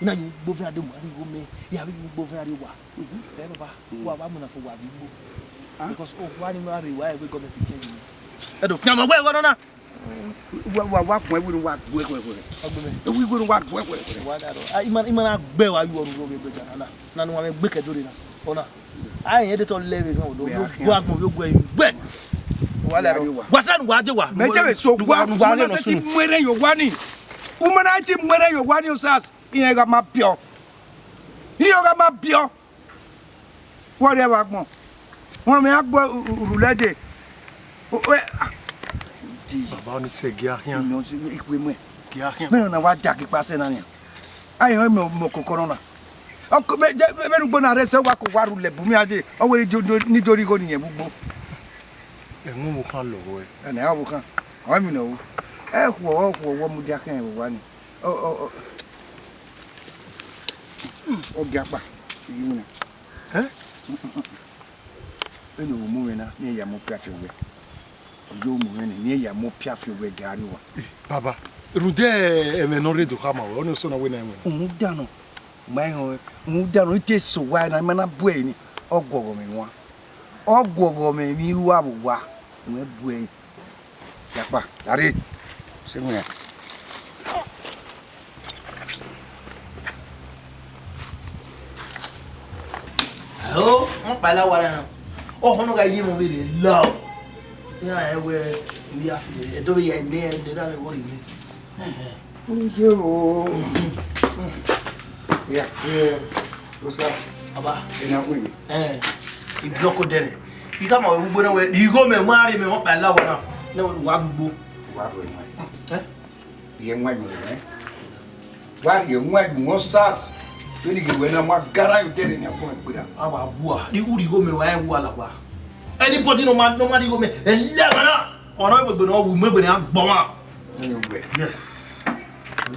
I na yu gbe ovẹn a dee, u ma rhie igho mẹ. Ya vbe yu gbe ovẹn a dee owa. Mhm. Ẹ baba, mhm, wa wa mu na fo wa vbe igbo. Ah. Because o wa ni ma rre wa ẹvbo government change ni. Ẹ do fian mẹ wẹ igho nọ na. Wa, wa, wa khuẹn wẹ ne wa gbe ẹkhuẹrhẹ. Ọgbẹmẹ. Ẹ wẹ igho ne wa gbe ẹkhuẹrhẹ. Wa da rọ. Ah, ima, ima na gbe wa yu ọruru ovbi ẹgbẹja na. Na ne uwa mwẹ gbe kẹ do rre na. Ọna. A rẹn de tọ lẹ vbe eghan ọdọ. Wẹ a khian. Gu agbọn vbe oguẹ yin gbẹ. Wa lẹ rọ. Wa sa nu wa je wa. Mẹ te vbe so wa, wa ma na ti mu ẹre yo wa ni. U ma na ti mu ẹre yo wa ni, Osas. Iran gha ma biọ. Iran gha ma biọ. Wọ rhie vbe agbọn. Wọ mẹ a gbe urhulẹ dee. O, o, ah, di. Baba, ọni sẹ gia khian. Imi ọse ikpe mẹ. Gia khian. Mẹ na wa da ke ikpasẹ na nian. Aye họn mẹ mọ kokoro na. Ọ ko, vbe, vbe, vbe ugbo na rre sẹ, wa ko wa rhulẹ bu mẹ a dee. Ọ wẹ ni do, do, ni do rhie igho ne irẹn vbe ugbo. Ẹmwẹ ọvbokhan lọghọ ẹ. Ẹnẹ ọvbokhan. Ọ mẹ ne ọ ru. Ẹ khuọ, ọ khuọ, wọ mudia khian vbe owa ni. Ọ, ọ, ọ. Ọ gia kpa, I ghi winna. Ẹ? Vbene u mu mwẹ na, ne I ya mu piafe wẹ. Ọ yo mu mwẹ nẹ, ne I ya mu piafe wẹ gari wa. Eh, baba, rhunmwuda ẹmwẹ ne ọ rre do khama ruẹ, ọnii ọsẹ na wẹ ne a winna. Rhunmwuda nọ, ma i họn, rhunmwuda nọ, I te sẹ owa na, I ma na bu ẹre ni, ọ guọghọ mwẹ wan. Ọ guọghọ mwẹ emwi uwa vbe owa, wẹ bu ẹre. Yakpa, gari. Se mu ya. Hello, wọn pa la wara na. Ọ họn gha ye mo vbe la. Ya ẹ wẹ, mi ya fi, ẹ do ya ne, ẹ de ra mi wo ri mi. Oúnjẹ o. Ya, ẹ, o sa. Baba. Ẹ na wẹ mi. Ẹ, I block odẹ rẹ. I khama wẹ ugbo na wẹ, igho mẹ, ma rhie mẹ, wọn pa la wara na. Ne wẹ wa ugbo. Wa ro ẹ. Ẹ? Rhie ẹwaẹn yu mwẹ. Wa rhie ẹwaẹn yu mwẹ, Osas. Vbene I ghe wẹ na, ma gara yo dẹrẹ ne agbọn ẹgbera. A wa wua, ni u rhie igho mẹ wa, ẹ wua la wa. Anybody ne ọ ma, ne ọ ma rhie igho mẹ, ẹ lẹ ẹmwẹ na. Ọna egbe ne ọ wu, mu egbe ne a gbọmwa. Nene wẹ. Yes.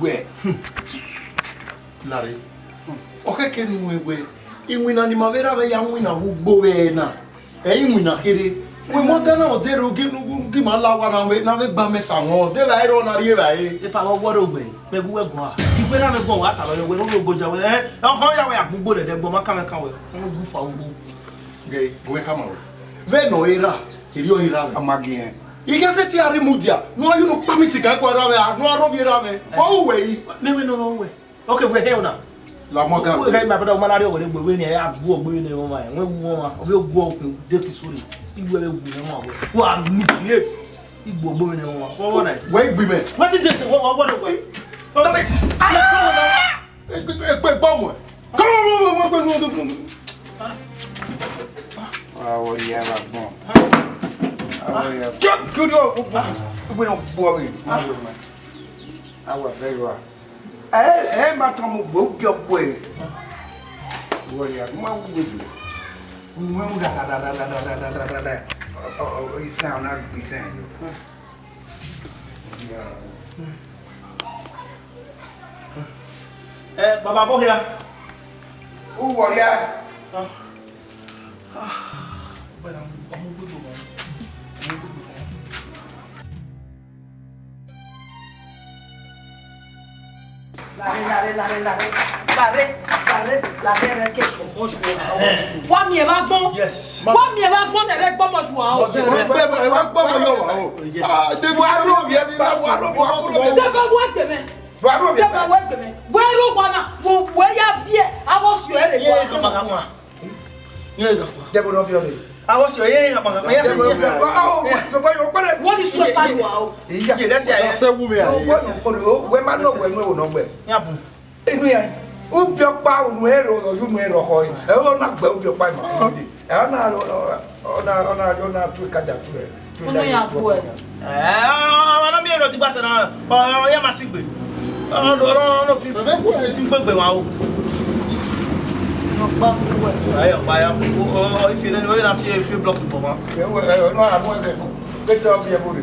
Wẹ. Lare. Ọ khẹke ne u wẹ, iwinna ne ima vbe ra vbe ya winna vbe ugbo vbe na. Ẹ i winna kherhe. Wẹ ma gana odẹ rẹ, gi, gi ma la owa na vbe, na vbe gba mẹ sa wọn. Odẹ vbe a i rrọọ na rhie vbe a re. Epa vbe ọgua rre ogbẹn, mẹ gu wẹ guan. Igbera mẹ guan, wa talọ yọ wẹ, roro ogoja wẹ. Ẹ, ọ họn ya wẹ agbugbo nẹdẹ, gbọ ma kan mwẹ kan wẹ. Wọn gu fa ugbo. Ghe, gu wẹ kama wẹ. Vbene ọ i ra, erriọ ọ i ra vbe. A ma gi ẹn. I ghe sẹ te a rhie mudia, ne u yu ne u kpa mi sika ẹko ra vbe, ne u rhie ovbi ra vbe. Ọ ru wẹ yi. Mẹ wẹ ne ọ rhọ wẹ. Okay, we hear una. La mọ ga. We hear my brother, woman, are you going to win here? I go win here, woman. When we want, we go up in the kisuri. You will win, woman. Who are misbehave? You go win here, woman. What, what, what? Wait, be man. What is this? What, what, what, what? What? Ah! Come on, come on, come on. Come on, come on, come on, come on. Ah, what do you have at home? Ah, what do you have? Good, good, oh, oh, oh. We don't bore you. Ah, what, very well. Ẹ, ẹ ma tọn mu gbe ubiọkpẹ. Wọrẹ a ma wu gbe. Uwẹ u da da da. Ọ, ọ, ọ, isan na gbe isan yo. Ẹ, baba, bọ hia. U wọrẹ a. Lare, lare, lare, lare. Lare, lare, lare, rẹ ke. Wa miẹn vbe agbọn. Yes. Wa miẹn vbe agbọn ne ẹre gbọmọ ju a o. Ẹ wa gbọmọ yọ wa o. Ah, de wa ro bi, wa ro bi, wa ro bi. Tẹ bẹ wẹ gbe mẹ. Wa ro bi. Tẹ bẹ wẹ gbe mẹ. Wẹ ro wa na, wo wẹ ya viẹ, a vọ sio ẹre. Ye, kama, kama. Ye, kama. Debo no viọ re. A vọ sio ẹre, kama, kama. Ye, kama. Wọ́n ní sọ ẹ̀ pariwo o. Ye, let's say, wẹ ma nọ wẹ nu ẹ̀wò nọ gbẹ. Ya bu. Inu ya, ubiọkpa unu ẹro, unu ẹro khọ. Ẹ, ọ na gbẹ ubiọkpa ma. Ẹ, ọ na, ọ na, ọ na, ọ na tu ikaja tu ẹ. Unu ya bu ẹ. Ẹ, ọ na mi ẹro digba sẹ na. Ọ, ọ, ya ma si gbe. Ọ, ọ, ọ, ọ, fi, fi gbegbe wa o. Ọkpa. Ẹ, ọkpa ya. Ọ, ọ, ifi nene, ọ na fi, fi block for wa. Ẹ, ọ, ọ, ọ na anu ẹkẹ ko. Bete ọ fi ẹbo re.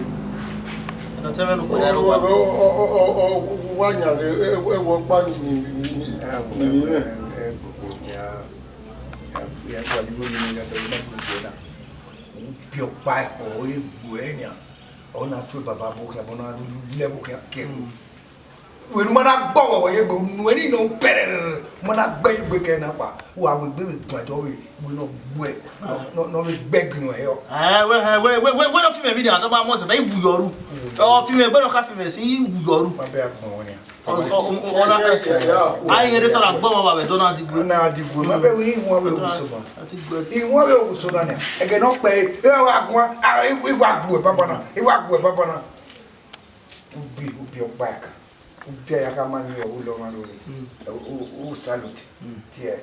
Ẹdọ tẹmẹ nu ko na ẹro wa. Ọ, ọ, ọ, ọ, wa nya re, ẹ, ẹ, wọ ọkpa ni, ni, ni, ni, ni, ni, ni. Ubiọkpa ẹhọ egbe ẹyan, ọ na tue baba vbe okhian, ọ na lẹ vbe okhian kẹ. Wẹ ne u ma na gbọghọ ye egbe, unu ẹre ni nọ pẹrẹrẹrẹ, u ma na gbe ye egbe kẹ na kpa, u gha wegbe vbe guan dọ vbe wẹ ne ọ gbe, ne ọ, ne ọ vbe gbe ẹgbin ruẹ yọ. Ẹ, wẹ, ẹ, wẹ, wẹ, wẹ, wẹ ne ọ fi mwẹ emwi nian, ọ ma mọ sẹ, na i wu yọ ru. Ọ fi mwẹ egbe ne ọ ka fi mwẹ sin, i wu yọ ru. Ma bẹ agbọn wẹ nian. Ọ, ọ, ọ, ọ na, a i ghe de tọ na gbọmọ vbe avẹ dọ na digbe. Na digbe, ma bẹ wẹ ihuan vbe ogusoba. Ihuan vbe ogusoba nian. Ẹgẹ ne ọ kpẹ, e wa guan, a, e, e wa gbuẹ baba na, e wa gbuẹ baba na. Ubi, ubi ọkpa ẹka. Ubi a ya ka ma ni ọvbulọ ọmwa roro. Mm. U, u, u salute. Mm. Tie,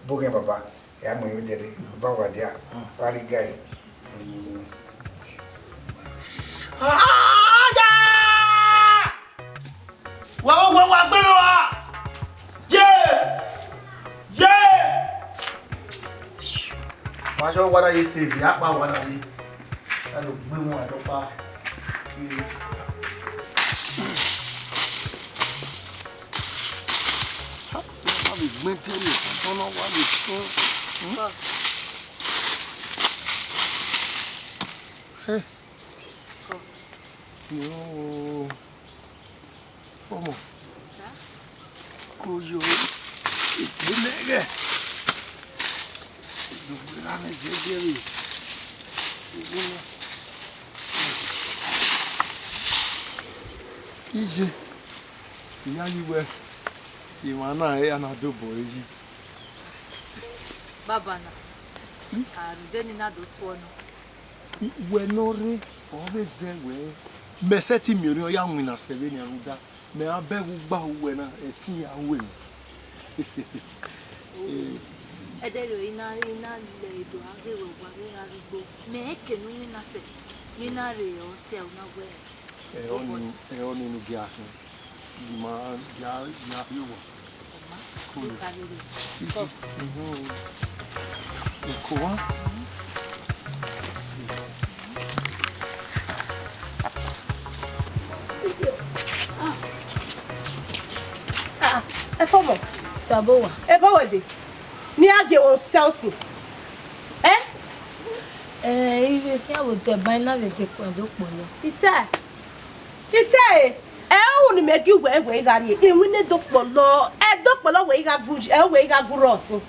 boghen baba. Ya mu yo dere, ba wa dia, wa ri gai. Aya! Wa wo, wa, wa gbe wa! Ye! Ye! Wa sọ wa na ye save, ya pa wa na ye. A lo gbe wọn adọkpa. Wa vbe gbẹn te rre, ọna wa vbe sọn. Hey. Yo. Ọmọ. Sir? Ko yo. Ìpínlẹ̀ rẹ̀. Ìdògbé rà mí sí ẹgbẹ́ rẹ̀. Iye. Iya yi wẹ, emwa na ẹre a na dobọ ẹre yi. Baba na, a rhunmwuda ne I na do tuẹ nọ. Wẹ ne ọ rre, ọ vbe zẹ wẹ, mẹ sẹtin miẹn orhiọn ya winna sẹ vbenian rhunmwuda, mẹ gha bẹghe ugba ru wẹ na, ẹtin ya ru emwi. Ẹdẹrriọ, I na, I na lẹ edo a ghe wẹ wa vbe gha rhie igbo. Mẹ rẹn eke ne u winna sẹ, ne I na rre ọ sẹ, u na wẹ. Ẹ, ọni, ẹ, ọni ne u gia khin. Ima ya, ya rrie owa. Cool. Iji. Mhm. Eko wa. Ah, Ẹfọmọ. Sister Bowa. Ebo wẹ de? Ne I a gie wẹ osẹe usin. Eh? Eh, I vbe khian vbe otọ ban na vbe dekun ẹdokpolo. Ita. Ita e, ẹ ru ne imẹ gie uwẹ wẹ I gha rrie, iwinna ẹdokpolo, ẹdokpolo wẹ I gha gu, ẹ wẹ I gha gu rrọọ sin.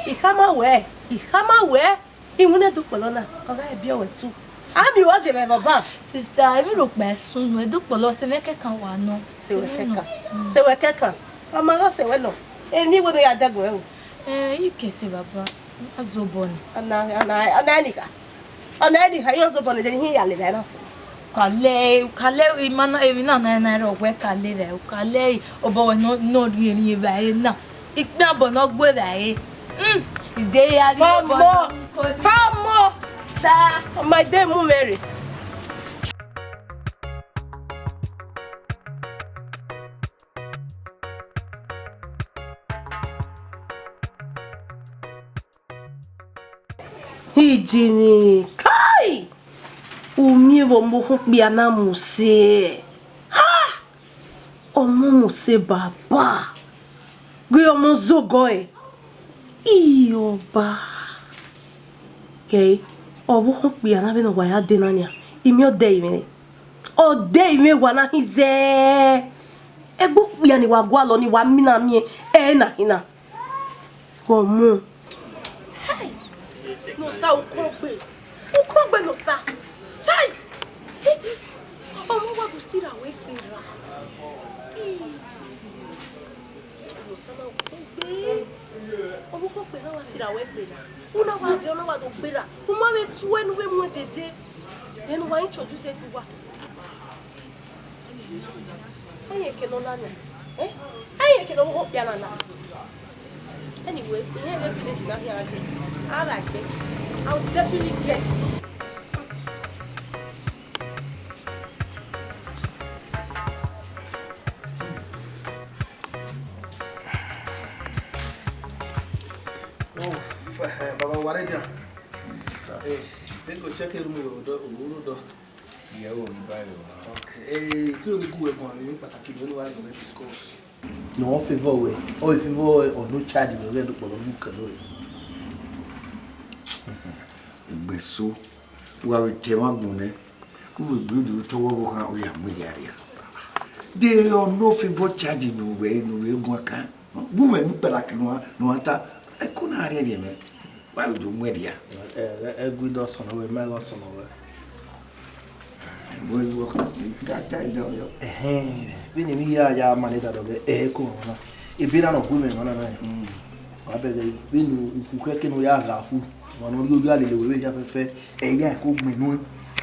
I khama wẹ, I khama wẹ, iwinna ẹdokpolo na, ọ gha biẹ wẹ tu. A miẹn uwẹ je mwẹ vbe ọban. Sister, emwi rhọkpa i sunu, ẹdokpolo sẹ mwẹ kẹkan wa nọ. Sẹ wẹ kẹkan. Sẹ wẹ kẹkan. Ọ ma gha sẹ wẹ nọ. Eni wẹ ne ya dẹguẹ o. Eh, I ke sẹ baba. A zobọ ni. Ọna, ọna, ọna ẹnigha. Ọna ẹnigha, iran zobọ ni, de ne I ya lele ẹre na fo. Kalẹ, kalẹ, ima na, emwi na na na rọ wẹ kalẹ vbe, kalẹ, obọ wẹ nọ, nọ rhie rhie vbe ẹre na. Ikpian bọ nọ gbe vbe ẹre. Hmm, ide ya rhie obọ nọ. Famo! Famo! Ta. Ọma ide mu mwẹ rre. Ijimwi, kai! U miẹn vbe ọmọ okhunkpia na mu use? Ha! Ọmọ mu use baba. Ghe ọmọ zogọ ẹre. I ọba. Kẹe, ọvbokhan okpia na vbene ọ wa ya dee na nian, I miẹn ọ dẹe mwẹ nẹ. Ọ dẹe mwẹ wa na hin zẹ. Ẹgbẹe okpia ni wa gualọ ni wa mina miẹn ẹre na hin na. Ghe ọmọ. Hey! Nosa, ukọngbe. Ukọngbe Nosa. Chai! Hey! Ọmọ wa do sirra wẹ gberra. Hey! Nosa ma ukọngbe. Ọmọ ukọngbe na wa sirra wẹ gberra. U na wa ghe, ọ na wa do gberra. U ma vbe tuẹ ne u vbe muẹn dede. Then wa introduce ẹre uwa. Ẹyẹn ke nọ na nia. Eh? Ẹyẹn ke nọ vbe okpia na na. Anyway, I hear the village na here again. I like it. I will definitely get. Oh, eh, Baba, wa ready? Sir. Eh, they go check a room, we will do, we will do. Yeah, we will buy it. Okay. Eh, tí o ní gúwẹ̀ gan, àwọn ìwé pàtàkì ni ó ní wá lè discuss. No favor we, o favor or no charge we, we do polo mu kelo. Ugbeso, wa we te wa gbọn nẹ. Ugbe gbe do to wo bo kan, o ya mu ya ria. De o no favor charge nu we, nu we gun kan. Gu mwẹ mu kpẹra kẹ nua, nua ta, ẹko na rhiẹnrhiẹn mwẹ, wa do mu ẹdia. Ẹ, ẹ, ẹgu dọ sọnọ wẹ, mẹ gha sọnọ wẹ. Wẹ lu ọkọ, ga ta ẹdẹ ọyọ. Ẹhẹn, vbene emwi hia ya ma ne da dọghe, ẹ, ẹko ọmwa na. Ebe na nọ gu mwẹ emwa na na. Mm. Wa bẹghe, vbene ukhu khẹke ne u ya gha khu, ọmwa ne ọ rhie oya lele wẹ vbe hia fẹfẹ, ẹ ya ẹko gbẹn nuẹn.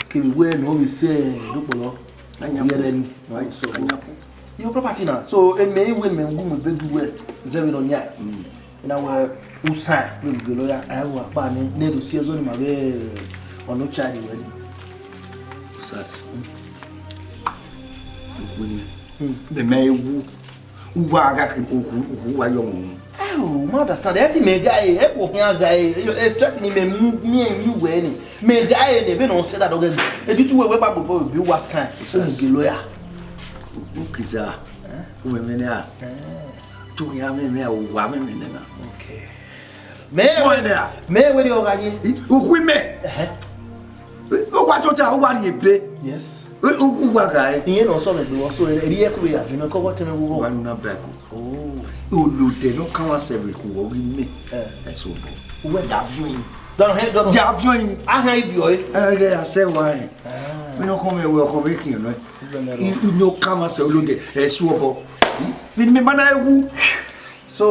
Kevbe wẹ ne ọ vbe sẹ ẹdokpolo, Anya yẹrẹ ni, ọ so. Anya kpu. Your property na. So, eme iwe mẹ ngu mu be du wẹ, zẹ vbe nọ nia. Mm. Na wẹ usan vbe mu gie lawyer, a i ru akpa ni, ne do si ẹzọ ne ima vbe ọnọ child wẹ ni. Usas. Uwẹ ni. Hmm. Mẹ mẹ wu. Uwa gha khin, okhu, okhu uwa yọ mu. Ẹ o, ma understand. Ẹ ti mẹ gha e, ẹ wo khian gha e, e stress ni mẹ mu, miẹn mi wẹ ni. Mẹ gha e ni, vbene ọ sẹ da dọghe mi. Ẹ di tu wẹ, wẹ ba gbogbo bi uwa sign. Usas. Vbe mu gie lawyer. Ukiza. Eh? Uwẹ mẹ nẹ a. Eh. Tu khian mẹ mẹ a, uwa mẹ mẹ nẹ na. Okay. Mẹ, fine there. Mẹ wẹ de ọ gha ye. Ukhu mẹ. Ẹhẹn. Uwa tota, uwa rhie ebe. Yes. U-, u-, uwa gha e. Iye na ọsọ mẹ gbe, ọsọ rẹ, eri ẹkuru ya vino, kọ wọ tẹmẹ wo. Wa nu na ba ẹko. Oh. Olodẹ ne ọ kan wa sẹ vbe khu wọ ghi mẹ. Eh. Ẹso bọ. Uwẹ. Ya viọ yin. Dọnọ hẹ, dọnọ. Ya viọ yin. Ahan ivio e. Ẹ, ẹ, a sẹ wa ẹ. Ah. Mi nọ kọ mẹ wẹ ọkọ vbe khian nọ. Uwẹ mẹ rọ. I, i no kan wa sẹ olodẹ, ẹso bọ. Vbe ne mẹ ma na wu. So,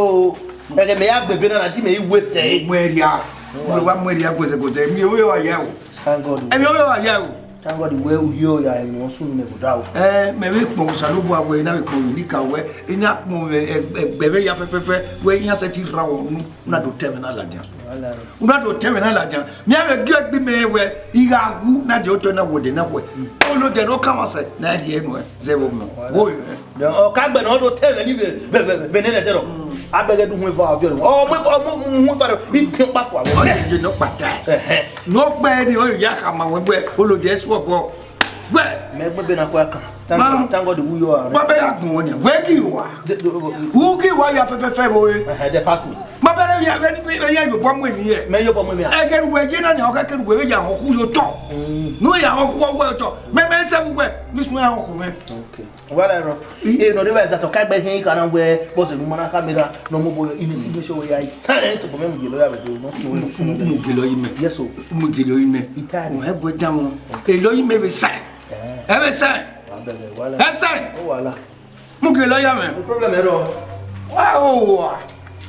ẹghẹ mẹ ya gbe ebe na na, te mẹ i wẹ sẹ. Mu ẹria. Mu ẹwa mu ẹria gozẹgozẹ. Emwi ovbe wa ya o. Thank God. Emwi ovbe wa ya o. Thank God, wẹ u yo ya emwi ọ sunu nẹ vbe odaro. Eh, mẹ vbe kpọn Osanobua wẹ, I na vbe kpọn Unika wẹ, I na kpọn vbe ẹgbẹ vbe ya fẹfẹfẹ, wẹ iran sẹtin rhan wẹ unu, u na do tẹ mwẹ na ladian. Wala. U na do tẹ mwẹ na ladian. Mẹ vbe gie egbe mẹ wẹ, I gha wu na de otọ na wẹ de na wẹ. Olodẹ ne ọ kan wa sẹ, na rhie nuẹ, zẹ vbe ọmọ. Wala. Wo, eh. Ọ ka gbẹnnẹ ọ do tẹ mwẹ ni vbe, vbe, vbe, vbe nene ẹdẹrọ. Mm. Abẹgẹ du hun eva ọviọ. Ọ mu eva, ọ mu, mu, mu eva rẹ, I fian kpa fua vbe. Ọ ye ye nọ kpata. Ẹhẹn. Ne ọ gbe ẹre ni, ọ ya khama wẹ, wẹ, olodẹ ẹse ọbọ. Wẹ. Mẹ gbẹn ebe na kua kan. Thank God, thank God, who you are. Wa bẹ ya gbọn wẹ ni, wẹ ghi wa. De, de, de, U ghi wa ya fẹfẹfẹ vbe ore. Ẹhẹn, they pass me. Ma bẹrẹ vbe, vbe, vbe, vbe ya yobọ mu emwi hẹ. Mẹ yobọ mu emwi hẹ. Ẹghẹ ne uwẹ ye na ni, ọ khẹke ne uwẹ vbe ya họn khu ye otọ. Mm. Ne uwẹ ya họn khu wẹ otọ. Mẹ, mẹ sẹ vbe uwẹ, vbe sunu ya họn khu mwẹ. Okay. Wala ẹrọ. I? E nọ de vbe ẹzatọ ka gbe hẹn ikana wẹ bọse ne u ma na kamera ne ọ mu obọ yọ, I ne si make sure wẹ ya i sign to bọ mẹ mu gie lawyer vbe do, no so. Mu, mu, mu gie lawyer mẹ. Yes, o. Mu gie lawyer mẹ. Itali. Wẹ bu ẹja wọn. Gie lawyer mẹ vbe sign. Eh. Ẹ vbe sign. Wa bẹgẹ, wala. Ẹ sign. O wala. Mu gie lawyer mẹ. No problem at all. Wa o wa.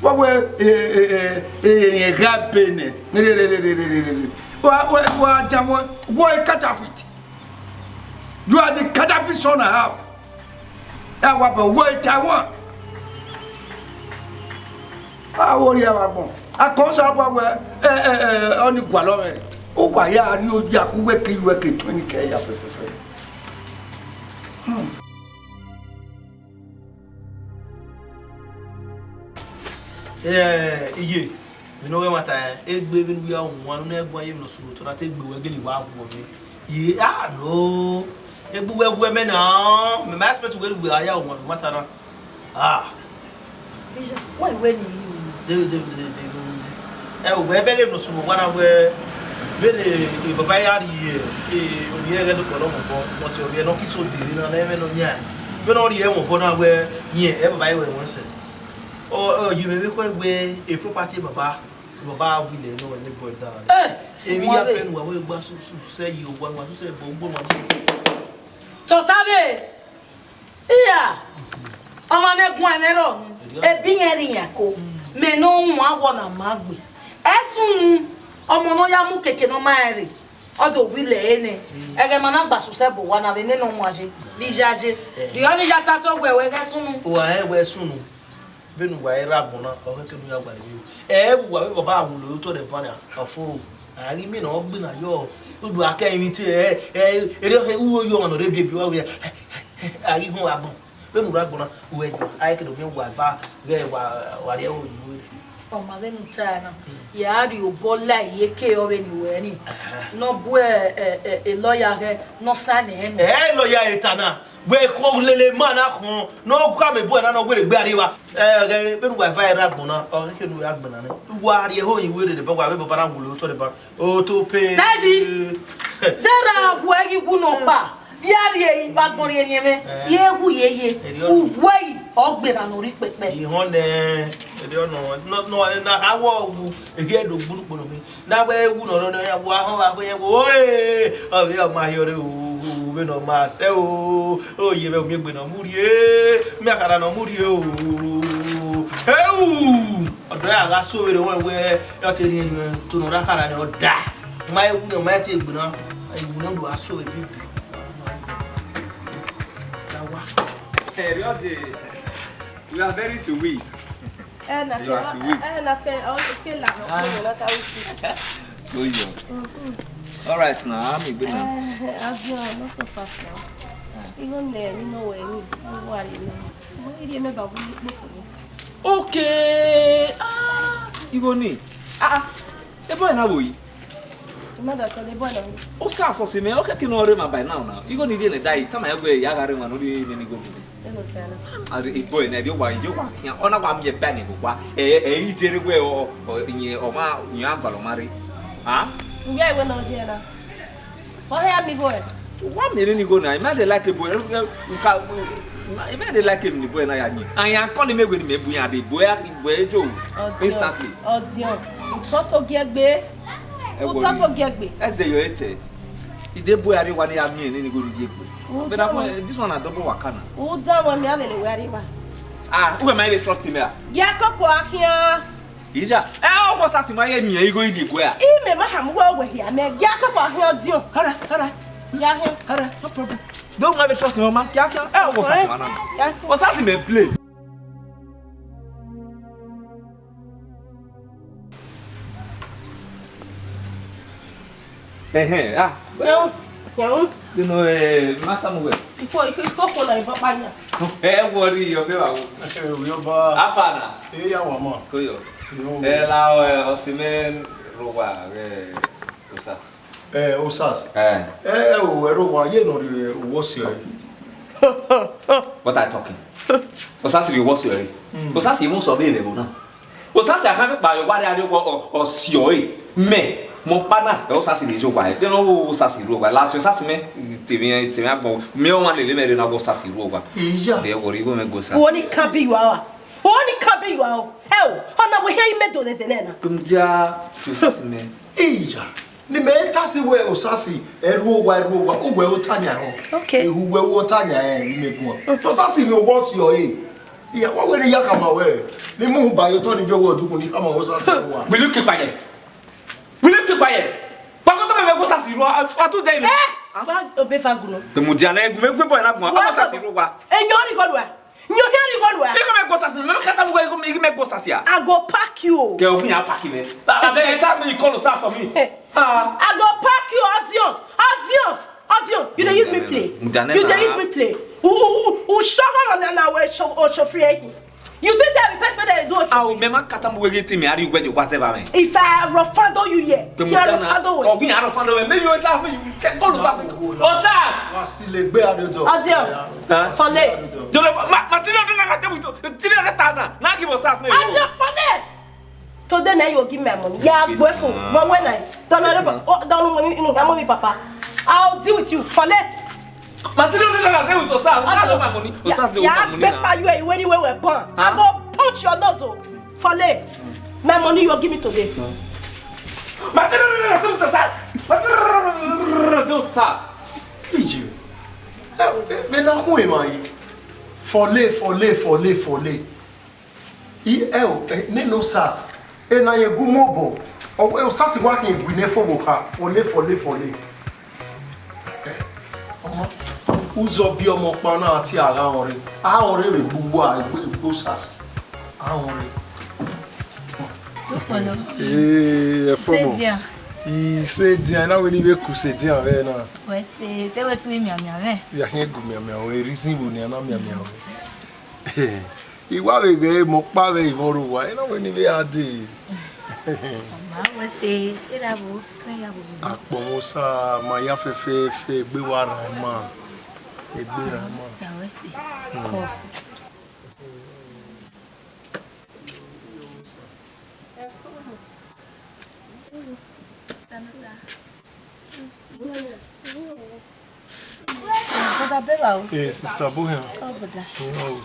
Wa wẹ, eh, eh, eh, eh, eh, ga be nẹ. Re, re, re. Wa, wa, wa ja wọn. Wọ counterfeit. You are the counterfeit son I have. Ẹ wa bọ wọ Taiwan. A wo rhie vbe agbọn. A kọ sa gba wẹ, ẹ, ẹ, ẹ, ọ ni gualọ mwẹ. U wa ya rhie oya ku wẹ ke yu ẹke twenty k ya fẹfẹfẹ. Hmm. Eh, iye, vbene ọ ghẹ ẹmwata, egbe vbene u ya wan ne u na guan ye emwi ne ọ sunu otọ na te gbe wẹ gele wa wu ọmẹ. Ye, ah, no. Egbe uwẹ wu ẹmẹ na, mẹ ma expect wẹ ne uwẹ a ya wan vbe ẹmwata na. Ah. Iye, wẹ wẹ ni. De, de, de, de, de. Ẹ, wẹ bẹghe emwi ne ọ sunu owa na wẹ, vbene, e, baba ya rhie, e, ovbi ẹghẹ do kpọlọ mọ obọ, mọtẹ ovbi ẹre ne ọ ki so deri na, ne ẹmwẹ ne ọ yan. Vbene ọ rhie ẹmwẹ obọ na wẹ, yẹn, ẹ baba ẹre wẹ ẹmwẹ sẹ. Ọ, ọ, ye mwẹ vbe khuẹ wẹ, e property baba, baba wile nọ wẹ ne boy dan. Eh, emwi ya fẹ ne uwa wẹ gba su, su, sẹ yi owa, uwa su sẹ bọ, ugbo uwa. Tota vbe, iya, ọmọ ne guan ẹmwẹ rọ, ebi yẹn rri yan ko, mẹ ne ọ wan wọ na ma gbe. Ẹsunu, ọmọ ne ọ ya mu keke ne ọ ma rẹn rre, ọ do wile ẹre nẹ. Ẹghẹ ma na gba su sẹ bọ owa na vbe nene ọ wan ye, vbe iya ye. Rhie ọnii ya ta otọ wẹ, wẹ ghẹ sunu. Uwa rẹn wẹ sunu. Vbene uwa i rre agbọn na, ọ khẹke ne u ya gualọ emwi. Ẹ vbe uwa vbe baba a wulo otọ rẹ ban na, ọ fo. A ghi miẹn ne ọ gbinna yọ, udu a kẹ emwi te, ẹ, ẹ, erriọ khe, u yo ọmwa ne ọ rre biẹbiẹ, uwa wẹ, a ghi họn agbọn. Vbene u rre agbọn na, u ẹ yọ, a i ke do miẹn uwa eva ghẹ wa, wa rhie ẹro yi were. Ọ ma vbene u ta na, ya rhie obọ la iyeke ọ vbene uwẹ ni. Aha. Ne ọ bu ẹ, ẹ, ẹ, e lawyer ghẹ, ne ọ sign ẹn. Ẹ, lawyer eta na. Wẹ kọ lele ma na khọn, ne ọ khama ebọ na, ne ọ were egbe arrivba. Ẹ, ghẹ vbene uwa eva i rre agbọn na, ọ khẹke ne u ya gbinna nẹ. Uwa rhie ẹho yin were deba, uwa vbe baba na wulo otọ deba. Otope. Tazi. Te ra wu ẹ ghi wu nọ kpa. Ya rhie vbe agbọn rhie rhie mwẹ. Eh. Ye wu ye ye. Erriọ. Uwẹ yi, ọ gbera ne ọ rre ikpẹkpẹ. Ihọn nẹ, erriọ nọ, nọ, nọ, na kha wọ wu, eghi ẹdẹ ogbunu kpolo mi. Na wẹ wu nọ rọ nọ ya, wa họn wa wẹ wo, eh, ọ vbe ọ ma hiọ re o, vbe nọ ma sẹ o, o ye vbe omiegbe nọ mu rhie, mi akhara nọ mu rhie o. Eu! Ọdọ ya gha so vbe rre wẹ, wẹ, ọ te rhie enu, to nọ ra khara ni ọ da. Ma wu nọ, ma te egbe na, wu nọ do a so vbe bibi. Erriọ dee, you are very sweet. Eh, na You are ke, sweet. Eh, na ke, oh, ke la, no, Ah. ke la, ka usi. Go yo. Mm-hmm. All right now, I'm a good man. Eh, Adio, not so fast now. Ah. Even there, you know where you, you are, you know. Mo iri eme ba wu ni kpo fo ni. Okay. Ah, Igho ni. Ah, ah. Ebo na wo yi. Mother said the boy na. O sa so si me, okay, kí no re ma by now now. Igho ni ri ne da yi, tama ya gbe ya gha re wan no ri ne ni go. Eno tiana. Ari ebo na ri wa, ri wa khian. Ona wa mi eba ni go wa. Eh, eh, i jere we o, o, yen o ma, yen agba lo ma re. Ha? Nge we no je na. Ọ hia mi igho ẹ? Wa miẹn nene igho na, I might dey like a boy, eh, eh, nka, I might dey like him ni boy na ya ni. And ya call him egbe ni me bu ya be boy, boy ejo instantly. Ọdiọn, utọ to gie gbe, Ẹ utọ worry. to gie gbe. Ẹ zẹ yọ etẹ. I de boy are wa ni ya miẹn nene igho ni ye gbe. But that one, this one na double waka na. U da wọn mi a lele wẹ arriba. Ah, who am I to trust him here? Gie koko akhian. Ija, ẹ ọ wọ sasi ma ye miẹn igho ili egbe a. Ime ma ha mu wẹ wẹ hia mẹ, gie akoko ahian ọdiọn. Hara, hara, Ya hian. hara, no problem. No man be trust me, man. Kia, kia. Ẹ ọ wọ sasi ma na. Ya. Wọ sasi me play. Ẹhẹn, ah. Yẹun, yẹun. You know, eh, master move. Ikọ, ikọ, ikọ kọ na ibọ pa yan. Ẹ worry, your baby. Ẹ, o yọ ba. Afana. Ẹ ya wa ma. Koyo. No. Ẹ la, eh, Osimhen rua, eh, Osas. Eh, Osas. Eh. Eh, o, ẹ rua, ye nọ rri, eh, owọ si ọre. What are you talking? Osas rri owọ si ọre. Mm. Osas, you won't survey level now. Osasi akan vbe kpa ye owa rre, a rrie owa, ọ, ọ si ọre. Mẹ, mẹ ọkpa na, ẹ Osasi ne ye owa, ẹ, te ne ọ wo Osasi rrie owa. La te Osasi mẹ, te emwi, te emwi agbọn, mẹ ọmwa lele mwẹ rre na wẹ Osasi rrie owa. Iya. Ẹ worry, igho mwẹ gbe Osasi. Uwẹ ni kan be you are. Uwẹ ni kan be you are. Ẹ o, ọna wẹ hia imẹ do nẹdẹ nẹ na. Kemu dia te Osasi mẹ. Iya. Ne imẹ ta si wẹ Osasi, ẹ rrie owa, ẹ rrie owa, uwẹ ota yan họn. Okay. Ehu wẹ ota yan, ẹ, imẹ guan. Osasi ne owọ si ọre. Iya, wa wẹ ne I ya khama wẹ, ne I mu ba ye otọ ni viọ wẹ ọdukun ni khama wẹ Osasi wa. Will you keep quiet? Will you keep quiet? Kpako to me vbe gbe Osasi rua, a, a tu de ni. Eh! Wa obe fa guno. Te mu dia na, egu me gbe boy na gun, Wa a Osasi rua. Enyo ni gọlua. Enyo hia ni gọlua. Iko me gbe Osasi, me ka ta mu wẹ, iko me, iko me gbe Osasi a. I go pack you. Ke o mi a pack me. Abe e ta me, you call Osasi for me. Eh. Ah. I go pack you, Odion. Odion. Odion, you dey use me play. Mudane You dey na. use me play. U, u, u, u shogo na, na, na we show, o show free egg. You think say I be person wey dey do okay? Awo, me ma kata mu wege ti mi, ari ugbe je kwa se ba me. If I rofando you here, Ke you mudana. rofando we. Oh, we are rofando we. Maybe you tell me you take call Osas. Osas. Wa si le gbe are do. Odion. Huh? Fale. Jolo, ma, ma three hundred naira table to three hundred thousand. Na give Osas me. Odion, fale. Today na you go give me my money. Ya gbe fun. But when I don't know, don't know me, you know, I'm my papa. I'll deal with you. Fale. Ma three hundred naira dey with Osas. Osas want my money. Osas dey want my money now. Ya gbe pa you, eh, when you were born. I Huh? go punch your nose, oh. Fale. My money you give me today. Ma three hundred naira dey with Osas. Ma three hundred naira dey with Osas. Iji. Eh, eh, me na hu ema yi. Fale, fale, fale, fale. I, eh, o, eh, nene Osas, ena ye gu mu obọ, ọ, eh, Osas wa khin gu nẹ fo vbe okha, fọle, fọle, fọle. Eh, ọmọ, uzọ bi ọmọ ọkpa na tie a gha họn rre, a họn rre vbe gbe uwa, egbe, egbe Osas, a họn rre. Sokpọlọ. Ee, ẹfọmọ. Sedian. I sedian, na wẹ ne I vbe ku sedian vbe na. Wẹ se, te wẹ tu imiamian vbe. Ya khian gu miamian, wẹ reason vbe nian na miamian vbe. I wa vbe ghẹ mẹ ọkpa vbe ivọn rre owa, ena wẹ ne I vbe gha dee. Ọ ma wẹ se, erha vbo, tun ya vbo. Akpọnmwẹ Osa ma ya fẹfẹfẹ, egbe wa rran ima. Egbe rran ima. Sa wẹ se. Hmm. Kọ. Brother Bella o. Eh, sister Bohan. Oh, brother. Oh.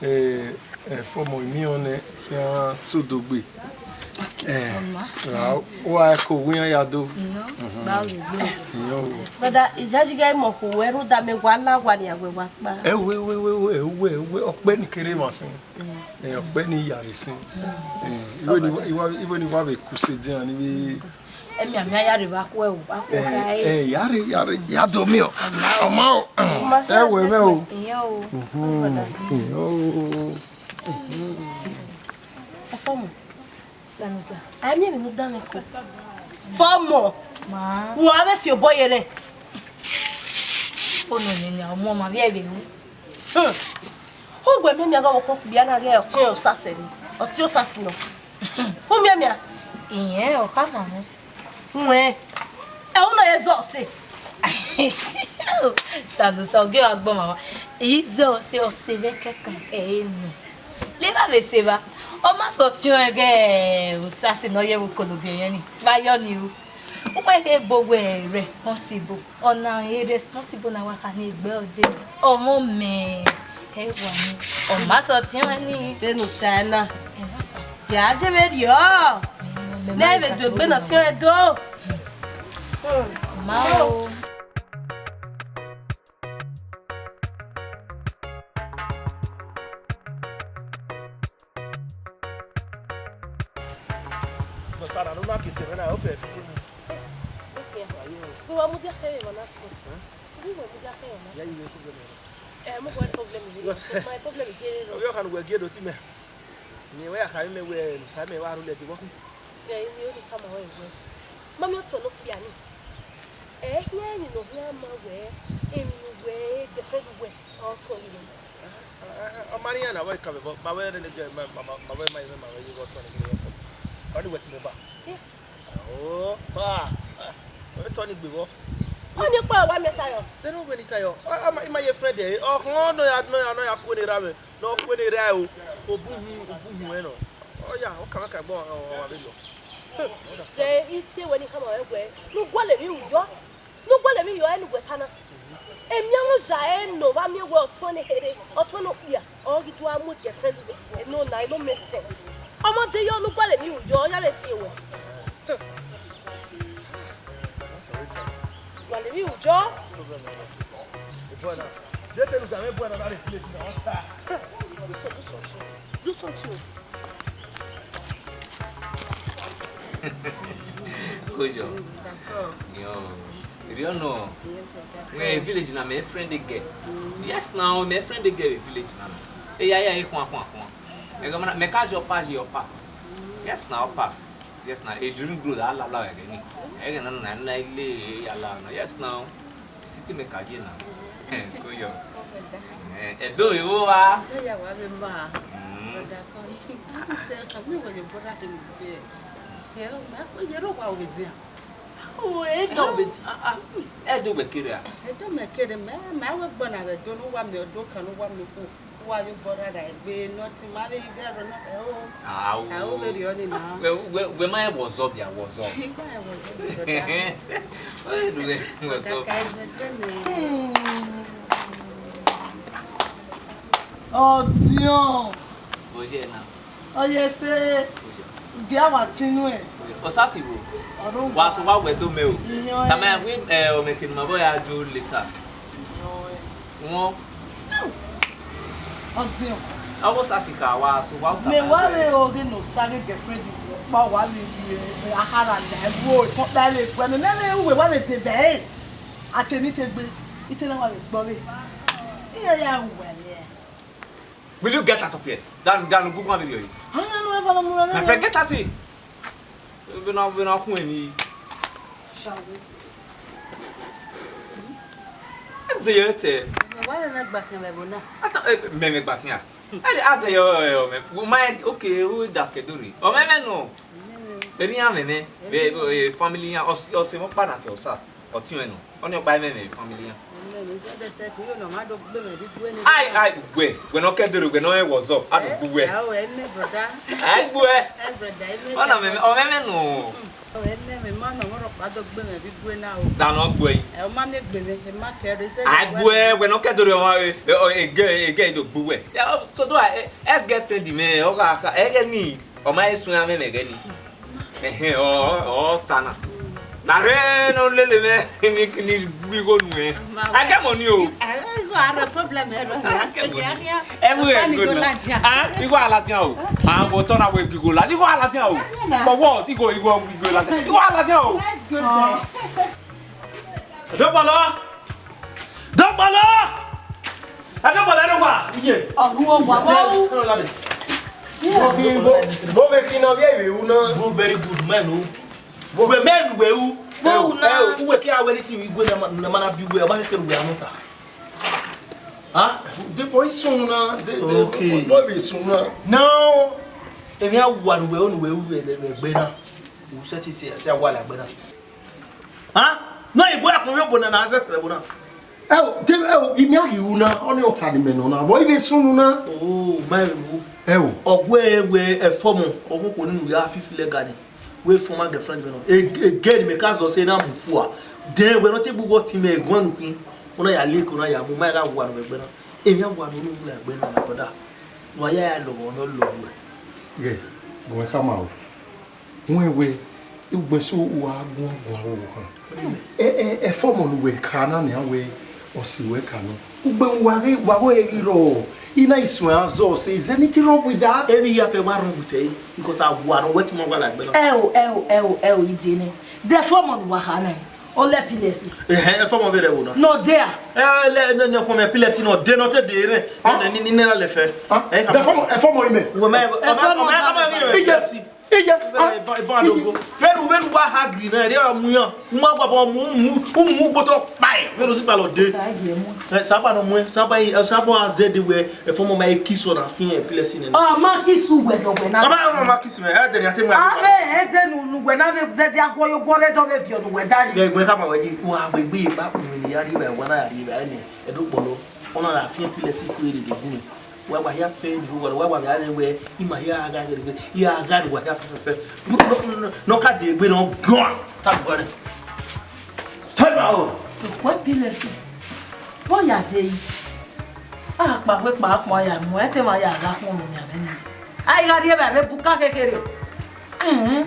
Eh, eh, for my me on eh, ya Sodogbe. Eh, Mama. Ra, wa ko wi ya do. Iyo, ba o gbe. Iyo. Brother, ijaji ga mo ko we ru da me wa la wa ni agbe wa pa. Eh, we, we, we, we, we, we, ọpẹ ni kere ma sin. Eh, ọpẹ ni yare sin. Eh, iwe ni wa, iwe ni wa vbe ku sedian ni vbe Emi a mia ya rre vbe akhuẹ o, vbe akhuẹ Eh, ọkha eh, ya rre, ya rre, ya do miẹn o. Ọma o. Ẹ wẹ mwẹ o. Ìyẹn o. Mhm, ìyẹn o. Mhm. Fọmọ. Sanusa. A miẹn emwi ne u danmwẹ ko. Fọmọ. Ma. Wẹ a vbe fi obọ ye rẹ. Fọmọ nene, ọmọ ma vbe ẹghẹ ru. Hmm. Uwẹ miẹn miẹn gha ọvbokhan okpia na ghe ọtiẹn Osase ni. Ọtiẹn Osase nọ. U miẹn miẹn? Iyẹn, ọ khama mwẹ. Wẹn, ẹ, u na ye zọ ọse. Sanusa, ọ ghi wa gbọ mwa. I zọ ọse, ọse vbe kẹkan, ẹ, enu. Levba vbe sẹ evba, ọ ma sẹ ọtiẹn ẹghẹ Osase ne ọ ye vbe okolobiẹ yẹn ni. Vbe ayọ ni ru. U wẹ ghe ebo wẹ responsible. Ọna irresponsible na wa kha ni egbe ọde. Ọmọ mẹ, ẹ wa ni. Ọ ma sẹ ọtiẹn ni. Vbene u ta na. Ẹ ma ta. Ya je vbe rriọ. Mẹ ne ma ẹ vbe ta do egbe ne ọtiẹn do. Ma o. But Sarah, no, no, I can tell you, I hope you feel me. Okay. Ayo. Uwẹ mudia kherhe emwa na sin. Huh? Uwẹ mudia kherhe emwa na sin. Yeah, you will feel me. Eh, mo wẹ problem here. Yes. My problem here. Oyo kan wẹ gie do ti mẹ. Ni wẹ ya kha mẹ wẹ, sa mẹ wa ru lẹ de wọ. Yeah, you need to tell me where you were. Mami, ọ tọ ne okpia ni. Ẹ hian emwi ne ọ hian ma wẹ, emwi ne uwẹ girlfriend uwẹ, ọ tọ yi nẹ. Ọ ma rẹn iran na, wẹ ka vbe, ma wẹ rẹn ne ma, ma, ma, ma wẹ ma, ma wẹ ye vbe ọ tọ ni ghe vbe ọ tọ. Ọ ni wẹ ti mẹ ba. Eh. Oh, pa. Ọ tọ ni gbe vbọ. Ọ ni kpọ wa mẹ tayọ. Te ne wẹ ni tayọ. Ọ, ọ ma, ima ye friend ẹ. Ọ họn nọ ya, nọ ya, nọ ya ku ne ra mẹ. Ne ọ kue ne erha o, obuhun, obuhun ẹnrẹn. Ọ ya, ọ kama ka ẹgbọn ọmwa vberriọ. Zẹ itie wẹ ni khama ruẹ wẹẹ, ne u gualọ emwi ru yọ, ne u gualọ emwi yọ, ẹre ne uwẹ ta na. Emianmwẹ ọja ẹre ne ọ vba miẹn wẹẹ ọtuẹn ne kherhe, ọtuẹn ne okpia, ọ ghi do gha mu girlfriend uwẹ, no na, it no make sense. Ọmọdé yọ, ne u gualọ emwi ru yọ, ọ ya vbe tie wẹ. Gualọ emwi ru yọ. Do something. Kojo. Yo. If you know, we village na, my friend dey get. Yes now, my friend dey get village na. Eya ya, e khuan khuan khuan. Ẹ gha ma na, mẹ ka jọ pa, jọ pa. Yes now, pa. Yes now, a dream grow da la la ẹghẹ ni. Ẹghẹ na na na ile ya la na. Yes now. City maker ye na. Kojo. Eh, Edo, you wa? Tell you what, me ma. Mm. Brother, come. I say, come here when your brother came there. Yeah, na ko ye ro wa we dia. Oh, Edo be, ah, ah. Edo be kere a. Edo me kere, me, me we gbọ na we do no wa me odo kan no wa me ku. Wa yo brother da egbe, nothing, ma vbe ibe aro na, eh, oh. Ah, oh. Ah, oh, very on na. We, we, we ma what's up, yeah, what's up. What's up? Ọdiọn. Oye na. Oye se. Oye. Gie a wa tinu ẹ. Oye. Osasi wo? Ọdún. Wa so wa wẹ do mẹ o. Iyan. Tama ẹ. We, eh, o me kinu ma boy a jo later. Iyan ẹ. Wọ́n. Ọdiọn. Ọwọ́ Osasi ka wa so wa uta. Mẹ wa vbe oghe ne Osa ghe girlfriend kpa wa vbe, vbe akhara la ẹvbo, ekọkpa vbe gbe mẹ, mẹ vbe uwe wa vbe debe ẹre. Ateni te gbe, ite na wa vbe gbọ ghe. Iye ya uwe ni. Will you get out of here? Dan, dan, gugu ma video. Ah, no, no, no, no, no, no. My friend, get out here. Vbene, vbene ọ khuẹn emwi. Ẹ zẹ yọ ẹtẹ. Wa vbe mẹ gba khian vbe ẹvbo na. Ata, eh, mẹ, mẹ gba khian. Ẹ, a zẹ yọ, ẹ, ọ, mẹ. Wo ma, okay, u da kẹ do rre. Ọ mẹ mẹ nọ. Eri iran mẹ mẹ. Vbe, vbe, eh, family iran. Ọ, ọ sẹ mọ kpa na te Osas. Ọtiọnrẹn nọ. Ọnii ọkpa ẹmwẹ mwẹ family iran. Ẹmwẹ mwẹ, zẹdẹ sẹ te, you know, ma do gbe mwẹ vbe igue ni. Ai, ai, ugbẹ, ugbẹ ne ọ kẹ doro, ugbẹ ne ọ rẹn what's up, a do gbe uwẹ. Ai, uwẹ, ẹmwẹ brother. Ai, gbe uwẹ. Ai, brother, ẹmwẹ. Ọ na mẹ, ọ mẹ mwẹ nọ. Ọ, ẹmwẹ mwẹ, ma nọ, ọmọ rhọkpa do gbe mwẹ vbe igue na o. Da nọ gbe uwẹ. Ẹ, ọ ma miẹn egbe mwẹ, ẹ ma kẹ rre, zẹdẹ. Ai, gbe uwẹ, ugbẹ ne ọ kẹ doro, ọ, ẹ, ọ, ege, ege do gbe uwẹ. Ya, so do I, ex girlfriend mẹ, ọ gha, ẹ ghẹ ni, ọ ma he suẹn amwẹ mẹ ghẹ ni. Ẹhẹn, ọ, ọ, ọ ta na. Na rẹ ne ọ lele mwẹ, ni, ni gbe igho nuẹn. A ghẹ mọ ni o. Ẹ, ẹ, igho a rẹ problem ẹ rọ. A ghẹ mọ ni. Ẹ mu ẹ igho na. Ah, igho a ladian o. Ah, vbe otọ na wẹ gbe igho la. Igho a ladian o. For what? Igho, igho, igho ladian. Igho a ladian o. Let's go there. Dọkpọlọ! Dọkpọlọ! Ẹ dọkpọlọ, ẹ dọkpọlọ. Iye. Ọ̀run ọ̀wà wọ́n. Vbọ khin, vbọ, vbọ vbe khin ne ọ vbe ru na? Vbo very good, man o. Vbo? Wẹ mẹ nu wẹ u. Vbo u na? Ẹ o, uwẹ ke a wẹ ni ti vbe igue na ma, na ma na bi uwẹ, ọ ma kẹkẹ uwẹ anọta. Ha? The boy soon na, the, the Okay. boy be soon na. Now, emwi a wa nu wẹ, onu wẹ u vbe, vbe, vbe gbe na. U sẹ ti sẹ, sẹ a wa la gbe na. Ha? Na igbe akun yo bona na access kre bona. Ẹ o, de, ẹ o, imi a ghi ru na, ọni ọta ni mẹ nọ na, vbọ i vbe sunu na? Oh, ma ru. Ẹ o. Ọgua ẹre wẹ ẹfọmọ, ọkhokho ni ya fifi lẹga ni. Wẹ former girlfriend mẹ nọ. E, e girl mẹ ka zọ sẹ na mu fua. Then wẹ nọ te gbe ughọ ti mẹ guan nu khin. Una ya link, una ya mu, ma gha wa nọ vbe ẹgbẹ na. Eya wa nọ unu la ẹgbẹ na, my brother. Wa ya ya lọghọ, nọ lọghọ. Ghe, gu mwẹ khama o. Wẹn wẹ, ugbẹn so uwa guan guan aro khan. Ẹ, ẹ, ẹfọmọ ne uwẹ ka na nian wẹ, ọ si wẹ ka nọ. Ugbẹn uwa ghe, uwa wẹ ghi rrọọ, I na i suẹn azọ sẹ, is anything wrong with that? Emwi hia fẹ wa wrong with ẹre, because a wa nọ wẹ te ima wa la ẹgbẹ na. Ẹ o, ẹ o, ẹ o, ẹ o, I de nẹ. De ẹfọmọ ne uwa kha na, ọ lẹ Pilesi. Ẹhẹn, ẹfọmọ vberriọ ẹvbo na. Nọ dia. Ẹ, lẹ, nẹ, nẹ, ẹfọmọ Pilesi nọ, de nọ te de rẹ. Ah. Nẹ, ni, ni, nẹ, lẹ fẹ. Ah. Ẹ, ka De ẹfọmọ, ẹfọmọ imẹ. Wẹ ma, Ẹfọmọ ọmọ, ọmọ, ọmọ, Pilesi. Iye. Iye. Vbene, vbene, vbene uwa ha giri na, ẹre ọ mu iran. U ma gba bọ mu, mu, u mu gbotọ kpae. Vbene u si gbalọ de. Sa ye mu. Eh, saba nọ mu, saba, eh, saba a zẹ de wẹ, ẹfọmọ ma e kiss na fian Pilesi nẹ. Ọ ma kiss uwẹ dọ wẹ na. Ọ ma, ọ ma kiss mẹ, ẹ dẹ ni a te mu. Ave, ẹ dẹ nu, nu wẹ na, ne dẹ dia guọ yo guọ rẹ dọ vbe viọ nu wẹ da yi. Gbe, gbe ka ma wẹ yi, wa gbe gbe ba ku ni ya ri ba, wa na ya ri ba, ẹnẹ, ẹ do kpọlọ. Ọ na ra fian Pilesi ku ere de gun. Wa wa hia fẹ ni wa wa wa ya wẹ ima hia gha ghe ghe, ya gha ni wa hia fẹ fẹ. No, no, no, no, no ka de egbe no gua. Ta gua ni. Sẹba o. Okhuo Pilesi. Vbọ ya de yi? A kpa wẹ kpa kpa ya mu, ẹ te ma ya gha khuọnmwi yan nẹ. A i gha rrie vbe buka kekere. Mhm.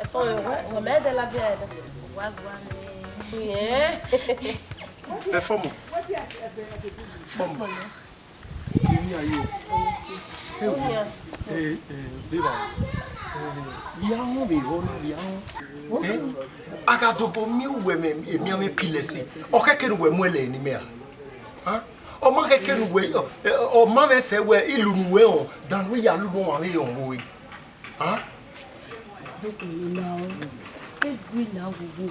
Ẹfọmọ, wẹ, wẹ mẹ dẹ ladian ẹdẹ. Wa guan nẹ. Ẹfọmọ. Ẹfọmọ. Emwi aye. Ewu. Eh, eh, beba. Eh, via họn vbe họn na, via họn. Eh, a gha dobọ miẹn uwẹ mẹ, emianmwẹ Pilesi. Ọ khẹke ne uwẹ mu ẹlẹ ne imẹ ra? Ha? Ọ ma khẹke ne uwẹ, ọ, ọ ma mwẹ sẹ wẹ, ilu ne uwẹ họn, dan wẹ ya lu ne ọmwa vbe họn vbe ore. Ha? Dọkọ, ena o. Egbe na wowo.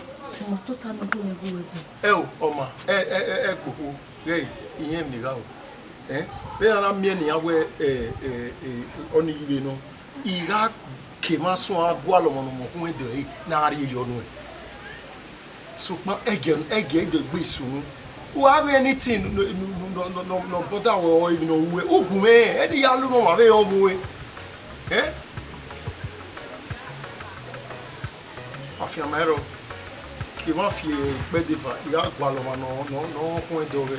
Ma tota ne gu ne gu wẹ gu. Ẹ o, ọma, ẹ, ẹ, ẹ, ẹ kpokpo, ghẹ, iyẹn miẹn gha o. Ẹ, vbene a na miẹn ne iran wẹ, ẹ, ẹ, ẹ, ọni yi vbe nọ, I gha ke emwa suẹn a gualọ ọmwa ne ọmọ khuẹn dẹ ẹre ne a rhie yọ nuẹn. Sokpan ẹgiẹ, ẹgiẹ I do gbe sunu. U gha mwẹ anything ne, ne, ne ọ bọda wẹ, or emwi ne ọ ru wẹ, u gu mwẹ, ẹdẹ I ya lu ne ọmwa vbe họn vbe ore. Ẹ? Afianma ẹrọ, ke emwa fi ekpẹdeva, I gha gualọ ọmwa ne ọ, ne ọ, ne ọ khuẹn dẹ ọghẹ.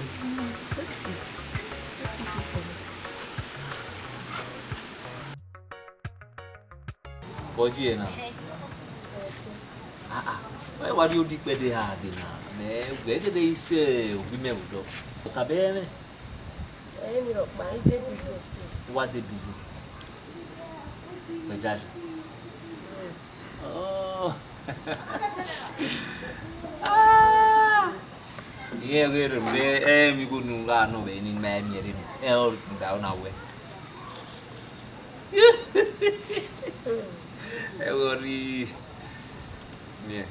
Vbọ ji ẹre na? Ah, ah. Wẹ wa rhie odi kpẹdẹ ha de na? Mẹ wẹ dede i sẹ ovbi mẹ vbe odọ. Ọta bẹ mwẹ. Ẹ i re emwi rhọkpa, I de busy ọse. Wa de busy. Wẹ jale. Oh. Ah. Irẹn ghe rre, ẹ, emwi igho ne u gha nọ vbe eni ma miẹn rre nọ. Ẹ, ọ rhunmwuda ọna wẹ. Ẹ, ọ rhie, miẹn,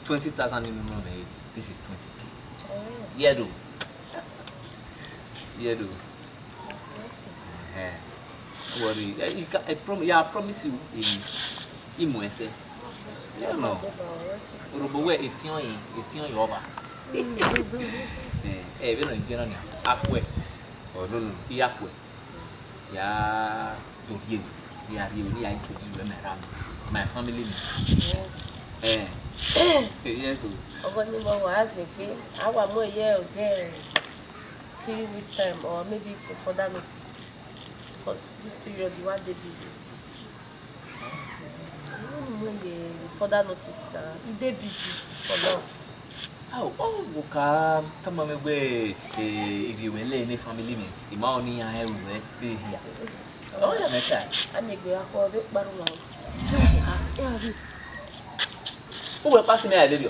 twenty thousand ni unu nọ nẹ, this is twenty K. Yeah, though. Yeah, though. Ẹhẹn. Don't worry. I, I, ca- I prom- yeah, I promise you, I, I mu ẹsẹ. Yeah, no. Urhobo wẹ etiọnyin, etiọnyin ọba. Eh, eh, vbene ọ jẹ na nia, akhuẹ. Oh, no, no. I akhuẹ. Ya do rhie, ya rhie, ya introduce wẹ my family, my family ni. Eh. Yes, o. Ọgọ ni mo wa zẹ gbe, a wa mu ẹre ye odẹ three weeks time or maybe till further notice. Because this period, you wan dey busy. You no need further notice na. You dey busy for now. How? Oh, wo ka tama me gbe, eh, iri wẹ lẹ ne family mi. Ima oni ya he wẹ be hia. Oh, ya me ka. Ami gbe akọ be kparu ma. Ah, ya bi. Uwẹ pass me a lady.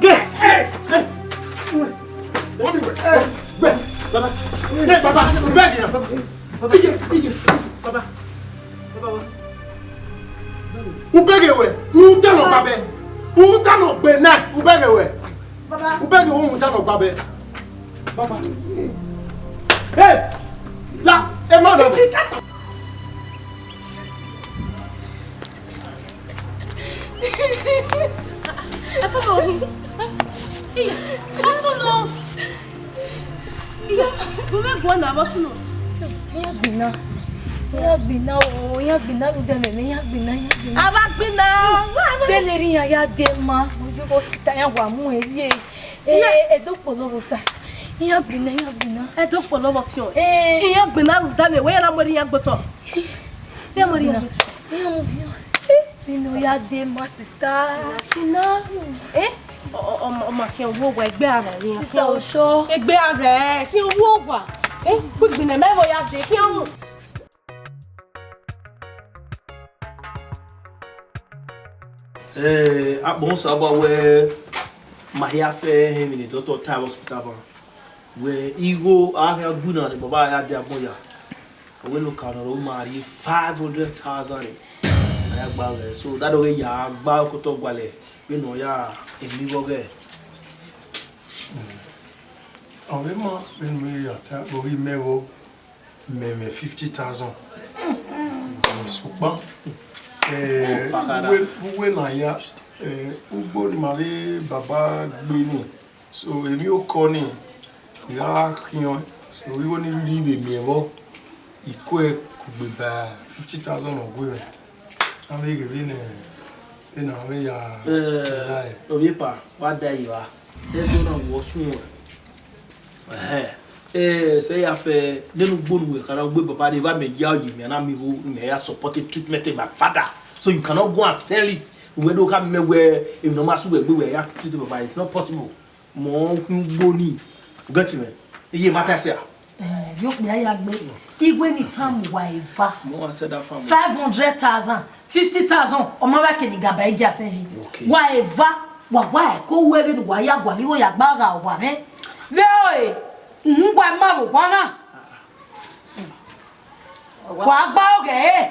Gbe. Gbe. Baba. Gbe, baba. Gbe, baba. Iye, iye. Baba. Baba wa. U bẹghe wẹ, u ta nọ gba bẹ. U ta nọ gbe na, u bẹghe wẹ. Baba. U bẹghe wẹ, u ta nọ gba bẹ. Baba. Hey! La, ẹ ma na. Ẹ fọ mọ. Iya, ọ sunu. Iya, mo fẹ gbọ na, ọ sunu. Iran gbinna. Iran gbinna o, iran gbinna lu dẹ mẹ, iran gbinna, iran gbinna. A wa gbinna. Vbene erha iran ya dee ma, ojú hospital iran wa mu ẹre. Iya. Eh, ẹdokpolo vbe sasa. Iran gbinna, iran gbinna. Ẹdokpolo vbe ọtiọnrẹn. Eh. Iran gbinna lu dẹ mẹ, wẹ ya na mu erha iran gbe otọ. Ya mu erha iran gbe otọ. Iran mu, iran. Vbene ọ ya dee ma, sister. Gbinna. Eh? Ọ, ọ, ọ, ọ ma khian wo wa egbe a rẹ, iran. Sister, khian wo. Osho. Egbe a rẹ, khian wo wa. Eh? Ku gbinna mẹ vbe ọ ya dee, khian wo. Eh, akpọ Osawa wẹ ma hia fẹ hẹ emwi ne doctor ta vbe hospital ban. Wẹ igho a khian gu na ne baba ya dia agbọn ya. Ọ wẹ ne oka nọ rọ ma rhie five hundred thousand rre. A ya gba vbe, so that way ya gba okotọ gualẹ vbene ọ ya eni vbe ọghẹ. Ọ vbe ma vbene u ya ta kpoghi mẹ vbo. Mẹ mwẹ fifty thousand. Sokpan, eh, uwe, uwe na ya, eh, ugbo ne ima vbe baba gbe ni. So, emwi okọ ni, I gha khian. So, igho ni rhirhi vbe miẹn vbọ, I kue kugbe ba fifty thousand ọ gue mwẹ. A vbe ghe vbene, vbene a vbe ya, eh, la ẹre. Ovbi epa, wa da yi vba. Ẹdẹ na wọ sun ẹn. Ẹhẹn. Eh, sẹ ya fẹ, nene ugbo ne uwẹ kha na gbe baba rre, vbe mẹ ya oyi mẹ na mi igho, mẹ ya support treatment of my father. So you cannot go and sell it. Uwẹ do kha mẹ wẹ, emwi ne ọ ma sẹ uwẹ gbe wẹ ya treat baba, it's not possible. Mọ khin ugbo ni. You get me? Iye ma ta sẹ a? Eh, yo kpia ya gbe. Igwe ni tamu wa eva. Mo wa sẹ da fa mo. Five hundred thousand, fifty thousand, ọmọ wa keni gaba igi asẹnji. Okay. Wa eva, wa wa ẹko wẹ vbene wa ya gualọ igho ya gba gha wa mwẹ. Vbe ore, uhunmwu wa ma vbe owa na. Wa gba oghe ẹre.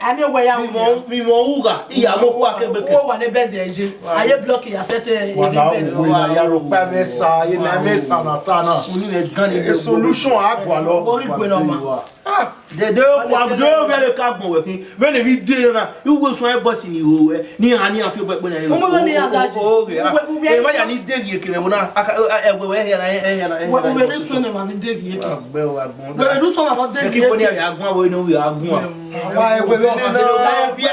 a miẹn wẹ ya ru. Vbe imẹ ugha, I ya mu okhuo akegbe ke. Uwa ne bed ye. A ye block ya set, eh, Wa na bed. Uwe na ya rhọkpa mwẹ esa, ye na mwẹ esa na ta na. Unu mwẹ gan ni. A solution a gualọ. Wo ghi gue nọ ma. Ah, Dede, wa do vbe le ka gbọn wẹ khin. Vbene vbe de na, uwe suẹn boss ni ho wẹ. Ni a ni a fi obọ kpe na. Umu vbe ni a da ji. Uwe, uwe. E ma ya ni deghi eke vbe na. Aka, e, e, we, we, e, e, e, e, Uwe, uwe ne suẹn ne ma ni deghi eke. Wa gbe wa gbọn. Uwe ne suẹn ma ni deghi eke. Eke ko ni a ya guan, we no ya guan. Wa, e, we, we, we, we.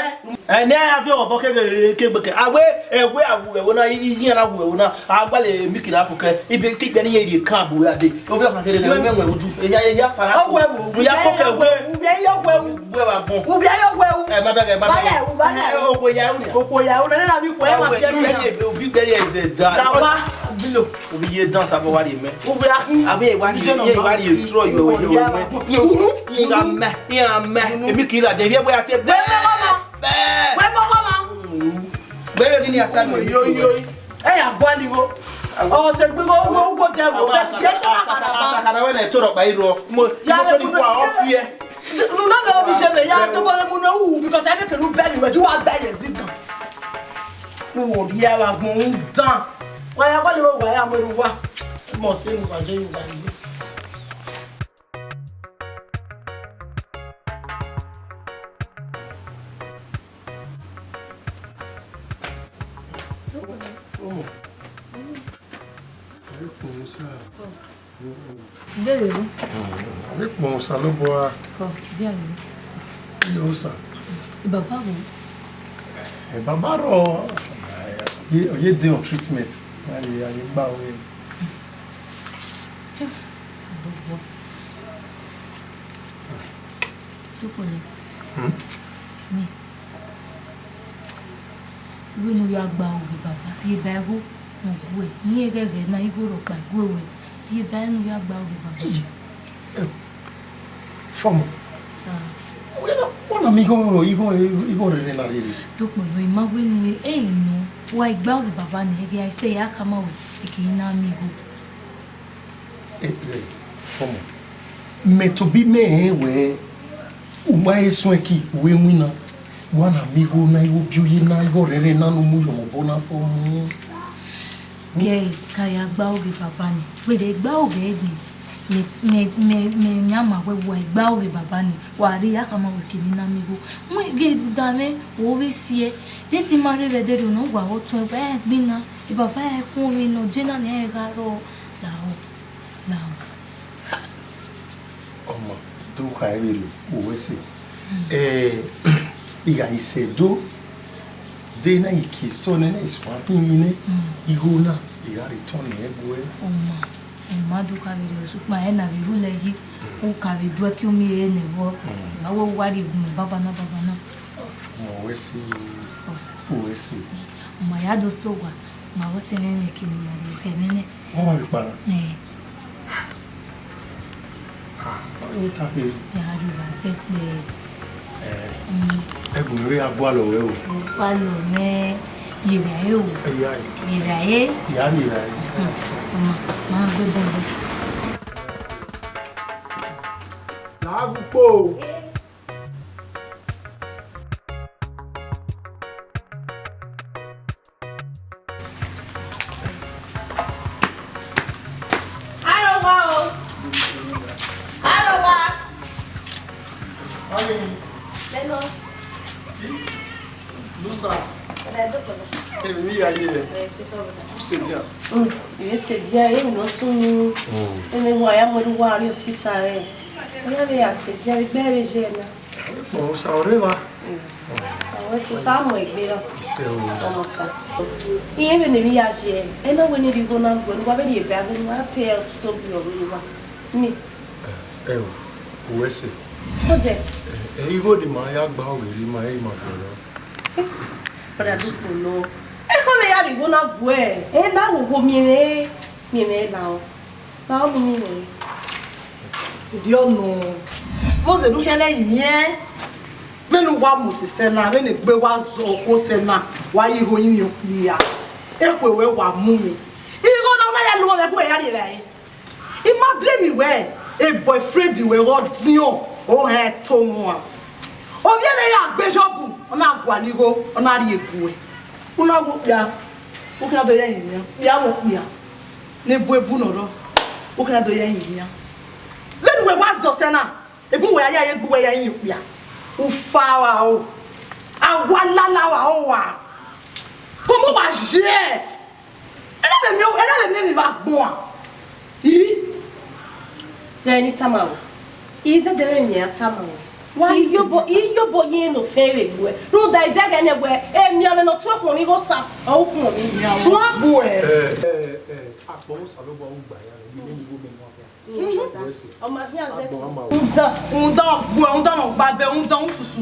Ẹ, ne a ya viọ obọ kegbe, kegbe ke. A wẹ, ẹ wẹ a wu ẹvbo na, I, I, iran na wu ẹvbo na. A gba le milk na fo kẹ. Ibe, ke ibe ni ye rhie kan bu ya de. O viọ kan kere, ẹ wẹ wẹ udu. E ya, e ya fara. Ọ wẹ wu. Mo ya ko kẹ wẹ. Ubi ẹ yọ wẹ wu. Wẹ wa gbọn. Ubi ẹ yọ wẹ wu. Ẹ, ma bẹgẹ, ma bẹgẹ. Ba ya wu, ba ya wu. Ẹ, o ko ya wu ni. O ko ya wu, nene na vbe ikhuẹ, ẹ ma fi ẹ fi ya. Obi gbẹre ẹzẹ da. Da wa. Bilo. Obi ye dance abọ wa rhie mẹ. Ubi a. Abi wa rhie, ye wa rhie straw yo, yo, yo. Unu. Iran mẹ, iran mẹ. Emi kira de, ye wẹ a te. Wẹ mẹ wa ma. Wẹ mẹ wa ma. Bẹrẹ ghi ni a sa nọ. Yo, yo. Ẹ ya gua ni wo. Ọ sẹ gbe wo, wo, wo de wo. Bẹ ti sọ na kada ba. Asakada wẹ na to rọ kpa irọ. Mo, mo to ni kwa ofi ẹ. Nu na me obi je me ya to bo mu no u, because I make no bẹ ni we ju wa gba ye zi gan. Wo ri a wa gbọn un dan. Wa ya gba ni wo wa ya mu eru wa. Mo se mu wa je yu wa ni. Ọmọ. Ẹ kpọnmọ sa. Ndere ru. Ẹ kpọnmọ sa lobọ ra. Kọ, dia ru. Ẹ sa. Baba wo? Ẹ, baba rọ. Ye, ye dey on treatment. Aye, aye gba we. Sa lobọ. Dukpọlọ. Hmm? Ni. Wẹ ne u ya gba oghe baba, rhie ba ẹgho ne ọ gue, irẹn ghẹghẹ na igho rhọkpa gue wẹ, rhie ba ẹre ne u ya gba oghe baba. Ey, ey, Fọmọ. Sa. Wẹ na, wẹ na mi igho, igho, igho rere na rere. Dukpọlọ, I ma wẹ ne u e, ẹ i nọ, wa i gba oghe baba ni, ẹghẹ a i sẹ ya khama wẹ, eke i na miẹn igho. Ẹ, ẹ, Fọmọ, mẹ tobọ mẹ rẹn wẹẹ, u ma he suẹn ki u he winna, wa na miẹn igho na, igho bi uyi na, igho rhẹrhẹ na ne u mu yọ mwẹ obọ na, Fọmọ. Gẹ, ka ya gba oghe baba ni, wẹ de gba oghe ẹdẹ, mẹ, mẹ, mẹ, mẹ, mẹ a ma wẹ wa i gba oghe baba ni, wa rhie ya khama wẹ ke ne I na miẹn igho. Mu ghe da mwẹ, o vbe siẹ, de te I ma rre vbe ẹdẹ rre nọ, wa vbe tuẹn, wẹ gbinna, e baba ẹre khuọnmwi nọ, je na ne ẹ gha rrọọ. Lahọ, lahọ. Ọmọ, do kha ẹvbo rre, u wẹ sẹ. Eh, I gha i sẹ do, de na i ke store nẹ, na i suẹn khin emwi nẹ, igho na, I gha return ẹre bu ẹ. Ọmọ, ọmọ, do kha vbe rre, sokpan ẹ na vbe rhulẹ yi, u ka vbe duẹ ke u miẹn ehe nẹ vbọ, ma wẹ u wa rhie gun mẹ banbanna, banbanna. Ọmọ, u wẹ sẹ, u wẹ sẹ. Ọmọ, ya do sẹ owa, ma vbe tẹn mwẹ nẹ ke ne I ma rhie khẹ mwẹ nẹ. Wọ́n wà lùpàdà. Ẹ. Ah, ó ta pé. Yàrá ló wà sẹ́pẹ̀. Ẹ. Mm. Ẹgùn rẹ̀ á bọ́ àlọ́ rẹ o. Ó pa lọ mẹ́ yèrè ayé o. Ẹ̀yà yìí. Yèrè ayé. Ìyá mi rà yìí. Mm. Ọmọ, máa gbé bọ́ọ̀lù. Làágùn pò. Aye. Hello. Nusa. Hello, doctor. Emi mi ya ye. Yes, doctor. U sẹ dia? Mm, I sẹ dia, emwi ne ọ sunu. Mm. Ene wa ya mu ẹre uwa rrie hospital rẹ. Ọ ya vbe ya sẹ dia, egbe vbe ye na. Ọ sa ọre va. Mm. Ọ sa mu egbe rọ. Isẹ o. Ọmọ sa. Iye vbe ne emwi ya ye. Ena wẹ ne irigho na gbe, wa vbe rhie ebe a gbe, wa pay hospital bill ọghe uwa. Mi. Ẹ o, uwẹ sẹ. Ozẹ. Ẹ, igho ne ima ya gba vberri ima, ẹ i ma gbe rọ. Brother Dukpolo. Ẹ kọ vbe ya rhie igho na gbe, ẹ na wo wo miẹn mwẹ, miẹn mwẹ la o. La o mi miẹn mwẹ. Idiọnu. Vbọzẹ ne u khian na imiẹn, vbene uwa mu sẹ na, vbene egbe wa zọ okhuo sẹ na, wa ye igho rinmwian okpia. Ekhue wẹ wa mu mwẹ. Igho na, u na ya lu mwẹ ẹgu ya rhie evbare. I ma blame wẹ, e boyfriend wẹ ghe ọ diọn, ọ hẹ to wọn. Ovbi ẹre ya gbe Jọb, ọ na gualọ igho, ọ na rhie gu ẹe. U na gu okpia, u khian do ya imian, okpia mwẹ okpia. Ne bu ebu nọ rọ, u khian do ya imian. Vbene uwẹ wa zọ sẹ na, ebu wẹ ya ye egbe uwẹ ya yin okpia. Ufa wa o, awalala wa o wa. Kọmọ wa ye. Ena vbe miẹn, ena vbe miẹn emwi vbe agbọn a? I? Rẹ ni tama o. I zẹdẹ vbe miẹn a tama o. Wa iyobọ, iyobọ ye ne ofẹn vbe gbuẹ. Rhunmwuda ẹdẹghẹ nẹ wẹ, emianmwẹ ne ọ tu ẹkhuọnmwi igho sa, ọ ukhuọnmwi. Wan gbuẹ. Ẹ, ẹ, ẹ, akpọ Osanobua ru gba ya, ẹ, ẹ, ẹ, ẹ, ẹ, ẹ, ẹ, Rhunmwuda, rhunmwuda ọ gbuẹ, rhunmwuda ne ọ gba bẹ, rhunmwuda ususu.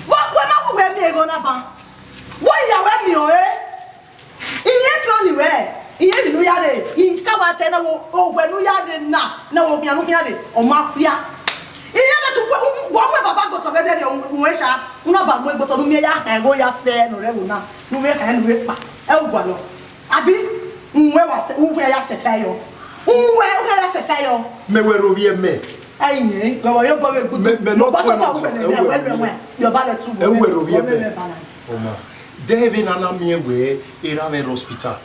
Vbe wẹ ma wu wẹ miẹn igho na ban? Wẹ ya wẹ miẹn ọre? Iye plan wẹ, iye vbe ne u ya rre, I ka wa ta ẹre na, wo owẹ ne u ya rre na, na wo khian ne u khian rre, ọ ma khia. Iye vbe tu wa mu baba gbotọ vbe ẹdẹrriọ, u wẹ sha, u na ba mu gbotọ ne u miẹn ya hẹn igho ya fẹ ne ọ rre ẹvbo na, ne u vbe hẹn ne u vbe kpa, ẹ u gualọ. Abi, uwẹ wa sẹ, uwẹ ya sẹ fẹ yọ. Uwẹ, uwẹ ya sẹ fẹ yọ. Mẹ wẹ ro vbiẹ mẹ. Ai, nẹ, gọvọ yo gọvọ egbe. Mẹ, mẹ nọ tuẹ nọ tuẹ, ẹ wẹ ro vbiẹ mẹ. Yọ ba lẹ tu. Ẹ wẹ ro vbiẹ mẹ. Ọma, de vbe nana miẹn wẹ, erha mwẹ rre hospital.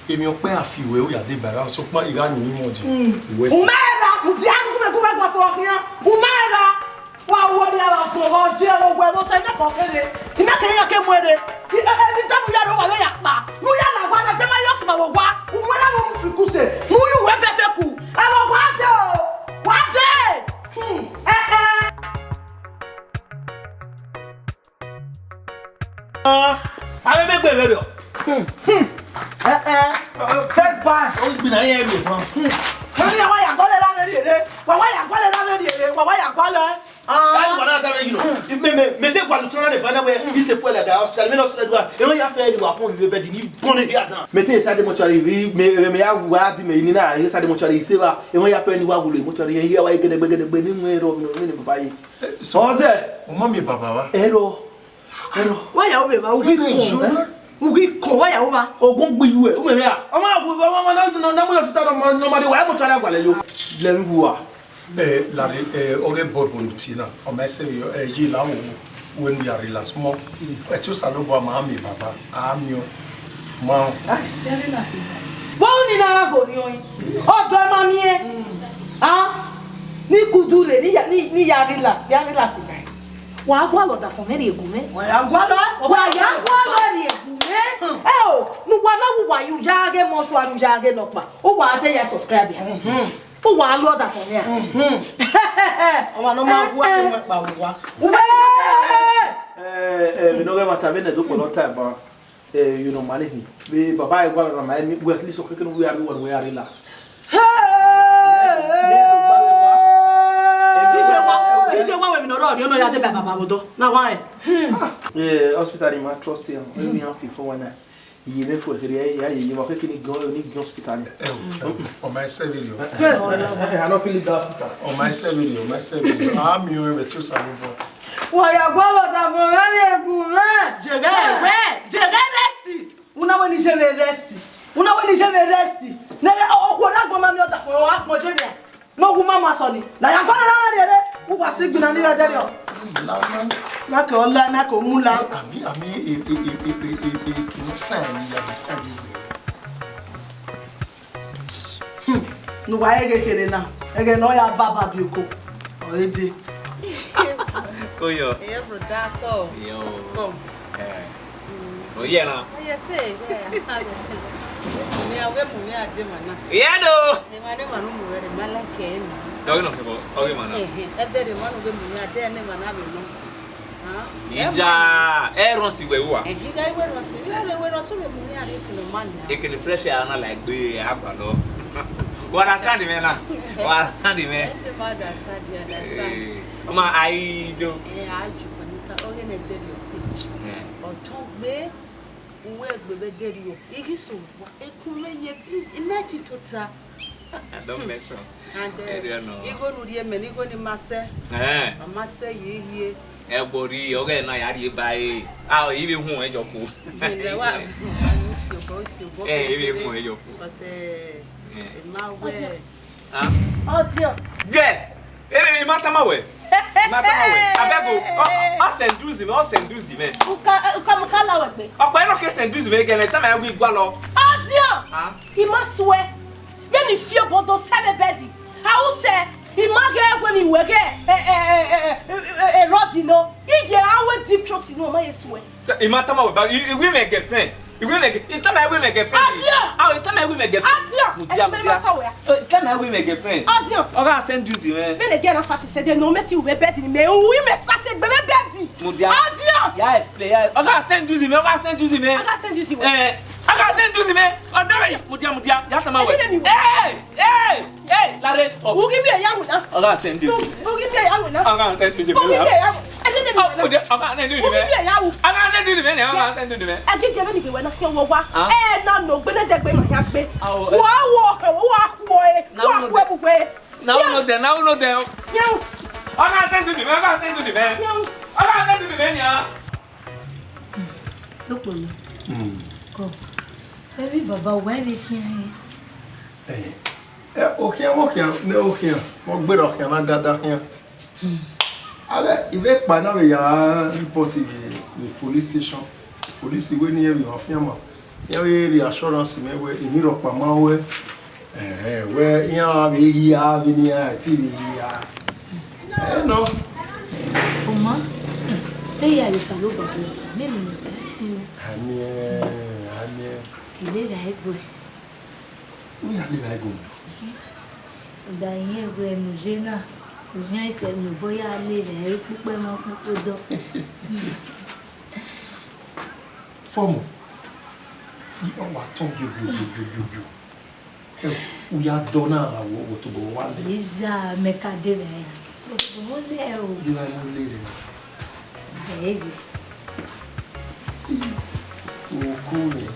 Emwi ọkpa a fi wẹ, u ya deba ra, sokpan I gha yin imọ je. Uwẹ sẹ. U ma ẹra, u dia nu gbe gbe gba fo khian. U ma ẹra. Wa wo ni a gha gbọn vbe ọ je ro wẹ vbe otọ, imẹ kẹ ọ kere, imẹ kẹ iran ke mu ẹre. I, e, e, ni da ne u ya rre owa vbe ya kpa, ne u ya la owa na, egbe ma ye ọfuma vbe owa, u mu ẹre vbe unu fi kuse, ne u yu wẹ bẹ fẹ ku. Ẹ vbe owa de o, wa de. Hmm, ẹ, ẹ. Ah, avbe emegbe vberriọ. Hmm, hmm. Ẹ, ẹ. First batch, ọ gbe na ye rre. Hmm. Mami, wa ya gualọ ra vbe rhiere, wa wa ya gualọ ra vbe rhiere, wa wa ya gualọ. Ah. That is what I tell you. If me, me, me take one to the banner where he say fuel at the hospital, me not say that. You know, you have to do a point with bed in bone here down. Me take inside the mortuary, we, me, me, me, I, I, me, in, I, inside the mortuary, he say, "Wa, you know, you have to do a mortuary, here, why you get a, get a, get a, get a, get a, get a, get a, get a, get a, get a." So, Oze. O ma miẹn baba wa? Ẹro. Ẹro. Wa ya obọ evba, u ghi kon. U ghi kon, wa ya obọ evba. Ogun gbe iye uwẹ, u mẹ mẹ a. Ọmọ agu, ọmọ, ọmọ, na, na, na, mu yọ sita, na, na, na, ma de wa, ẹ mọ tara gbalẹ yo. Lẹ mi wu a. Ẹ, lare, ẹ, ọghe bọọlu ne u tie na, ọ ma sẹ vbe, ẹ, ye la wo, wẹ ne u ya relax mọ. Ẹ, te Osanobua ma miẹn baba, a miẹn. Ma. Ai, ya relax. Vbọ ni na gha gho rhiọn? Ọdọ ma miẹn. Ah, ni kudu rre, ni ya, ni, ni ya relax, ya relax, guy. Wa gualọ ọdafọn mwẹ rhie gu mwẹ. Wa ya gualọ, wa ya gualọ rhie gu mwẹ. Ẹ o, ne uwa na wu wa ye, u ya ghe mọ shuari, u ya ghe nọkpa. Uwa te ya subscribe ya. Uwa lu ọdafọn mwẹ a. Ọmwa ne ọ ma wu ẹre, wẹ kpa uwa. Uwa. Eh, eh, mi nọ ghẹ mata vbene do kpọlọ ta ẹban. Eh, you know, money him. Vbe baba ẹre wa ma emi, we at least okay, can we are, we are relax. Hey! Kije wa, kije wa we mi nọ rọ, ọnọ ya de baba baba odọ. Na wa e. Eh, hospital ma trust him. We have four one nine. Iye mwẹ fo kherhe, ya ye, ye wa keke ni gan, ni gan hospital ni. Ẹ o, ẹ o, ọ ma sẹ vberriọ. Eh, I no fit leave that hospital. Ọ ma sẹ vberriọ, ọ ma sẹ vberriọ. A miẹn ọnrẹn vbe te Osanobua. Wa ya gualọ ọdafọn mwẹ rhie gu mwẹ. Jeghe, wẹ, jeghe rest. Una wẹ ne I je vbe rest. Una wẹ ne I je vbe rest. Ne okhuo na gbọn ma miẹn ọdafọn, ọ gha gbọn je nian. Ne ọ wu ma ma sọ ni. Na ya gualọ na rhie re. U wa si gbinna ni vbe ẹdẹrriọ. Na ke ọ la, na ke ọ mu la. Ami, ami, e, e, kinu sign ni ya discharge me. Hmm. Ne uwa ẹghẹ kherhe na, ẹghẹ ne ọ ya baba biẹ oko, ọ re dee. Koyo. Ẹ, brother, kọ. Yo. Kọ. Eh. Mm. Oye na. Oye se, yeah. Ni a wẹ mu ni a je ma na. Yeah, no. Ni ma ne ma nu mu wẹ re, ma like ẹ na. Dọghe nọ kẹbọ, ọghe ma na. Eh, eh, ẹ dẹ re ma nu wẹ mu ni a de ne ma na vbe nọ. Ah, ija, ẹ rọn si wẹ wa. Eh, ija iwe rọn si, iwe re, iwe rọn si wẹ mu ni a re kunu ma na. Ekene fresh a na like gbe a gba lọ. Wa understand me na? Wa understand me? Ẹ ti ma understand, you understand. Eh, ọmọ ayi jo. Eh, a ju panita, ọghe ne deri o. Eh. Ọtọn gbe, uwẹ gbe vbe deri o. Ighi so, ekun me ye, i, i me ti tota. Don't mention. And, eh, Area no. Igho ne u rhie mẹ, ne igho ne ima sẹ. Eh. Ọ ma sẹ ye hie. Ẹgbọ rhie, ọghe na ya rhie ba e. A, i vbe huẹn yọ fo. Ẹ wa, isi obọ, isi obọ. Eh, i vbe huẹn yọ fo. Because, eh, Eh. Ima wẹ. Huh? Ọdiọn. Yes. Ẹ, ẹ, ẹ, I ma tama wẹ. I ma tama wẹ. Abeg o. Ọ, ọ, ọ seduce mẹ, ọ seduce mẹ. Uka, uka, uka la wẹ gbe. Ọkpa ẹnọ ke seduce mẹ gẹlẹ, tama ẹgu igua lọ. Ọdiọn. Ah. I ma suẹ. Vbene I fi obodo sẹ vbe bed. A u sẹ, I ma ghẹ wẹ mi wẹ ghẹ, ẹ, ẹ, rọdi nọ. I ye a wẹ deep throat nọ, ọ ma ye suẹ. I ma tama wẹ, but I, I wi mwẹ girlfriend. I wi mwẹ ge-, I tama I wi mwẹ girlfriend. Adian! Ah, I tama I wi mwẹ girlfriend. Adian! Mudia, ẹ ti mẹ mudia. Ma sa wẹ. I tama I wi mwẹ girlfriend. Adian! Ọ gha send dues mwẹ. Mẹ ne girl na fa ti sẹ de no, mẹ ti ru vbe bed ni, mẹ u wi mẹ sa sẹ gbe vbe bed. Mudia. Adian! Ya explain, ya. Ọ gha send dues mwẹ, ọ gha send dues mwẹ. Ọ gha send dues mwẹ. Eh, ọ gha send dues mwẹ. Ọ da wẹ, mudia, mudia, ya tama wẹ. Ẹ dede mi wẹ. Hey! Hey! Hey! Lare. Oh. Ugi bi ya wina. Ọ gha send dues. Ugi bi ya wina. Ọ gha send dues mwẹ. Ugi bi ya wina. Ẹ dede mi wẹ. Oh, mudia, ọ gha send dues mwẹ. Ugi bi ya wu. Ọ gha send dues mwẹ, ọ gha send dues mwẹ. Ẹ gidi ẹmẹ ni bi wẹ na khian wọ wa. Ah. Ẹ na no gbele dẹgbe ma ya gbe. Ah, oh, eh. Wa wo, wa wo e. Na wo no de. Wa wo e. Na wo no de, na wo no de. Yẹn. Ọ gha send dues mwẹ, ọ gha send dues mwẹ. Yẹn. Ọ gha send dues mwẹ nia. Dokpolo. Hmm. Kọ. Ẹvbi baba wa vbe khian hẹ. Eh, eh, okhian, okhian, ne okhian, ọ gberra okhian na gada khian. Hmm. Avbe, ivbe ekpa na vbe ya report vbe, vbe police station. Police wẹ ne irẹn vbe emwa fianma. Iran vbe rhie assurance mẹ wẹ, emwi rhọkpa ma wẹ. Ẹhẹn, wẹ iran vbe hia vbene iran ti vbe hia. Ẹ nọ. Oma, sẹ ya ye Osanobua, mẹ emwi ne ọ sẹ ẹtin o. Amien, amien. I lele ẹre gbe. U ya lele ẹre gbe. Ọ da rẹn wẹ ne u ye na, u khian sẹ ne obọ ya lele ẹre kpukpẹ ma kpukpẹ dọ. Fọmọ, ọ wa tọn biobio, biobio, biobio. Ẹ, u ya dọ na, wo, wo tobọ wa lẹ. Iya, mẹ ka de vbe ya. Wo tobọ lẹ o. De vbe mu lele. Ẹ, ẹ. Oko rẹ,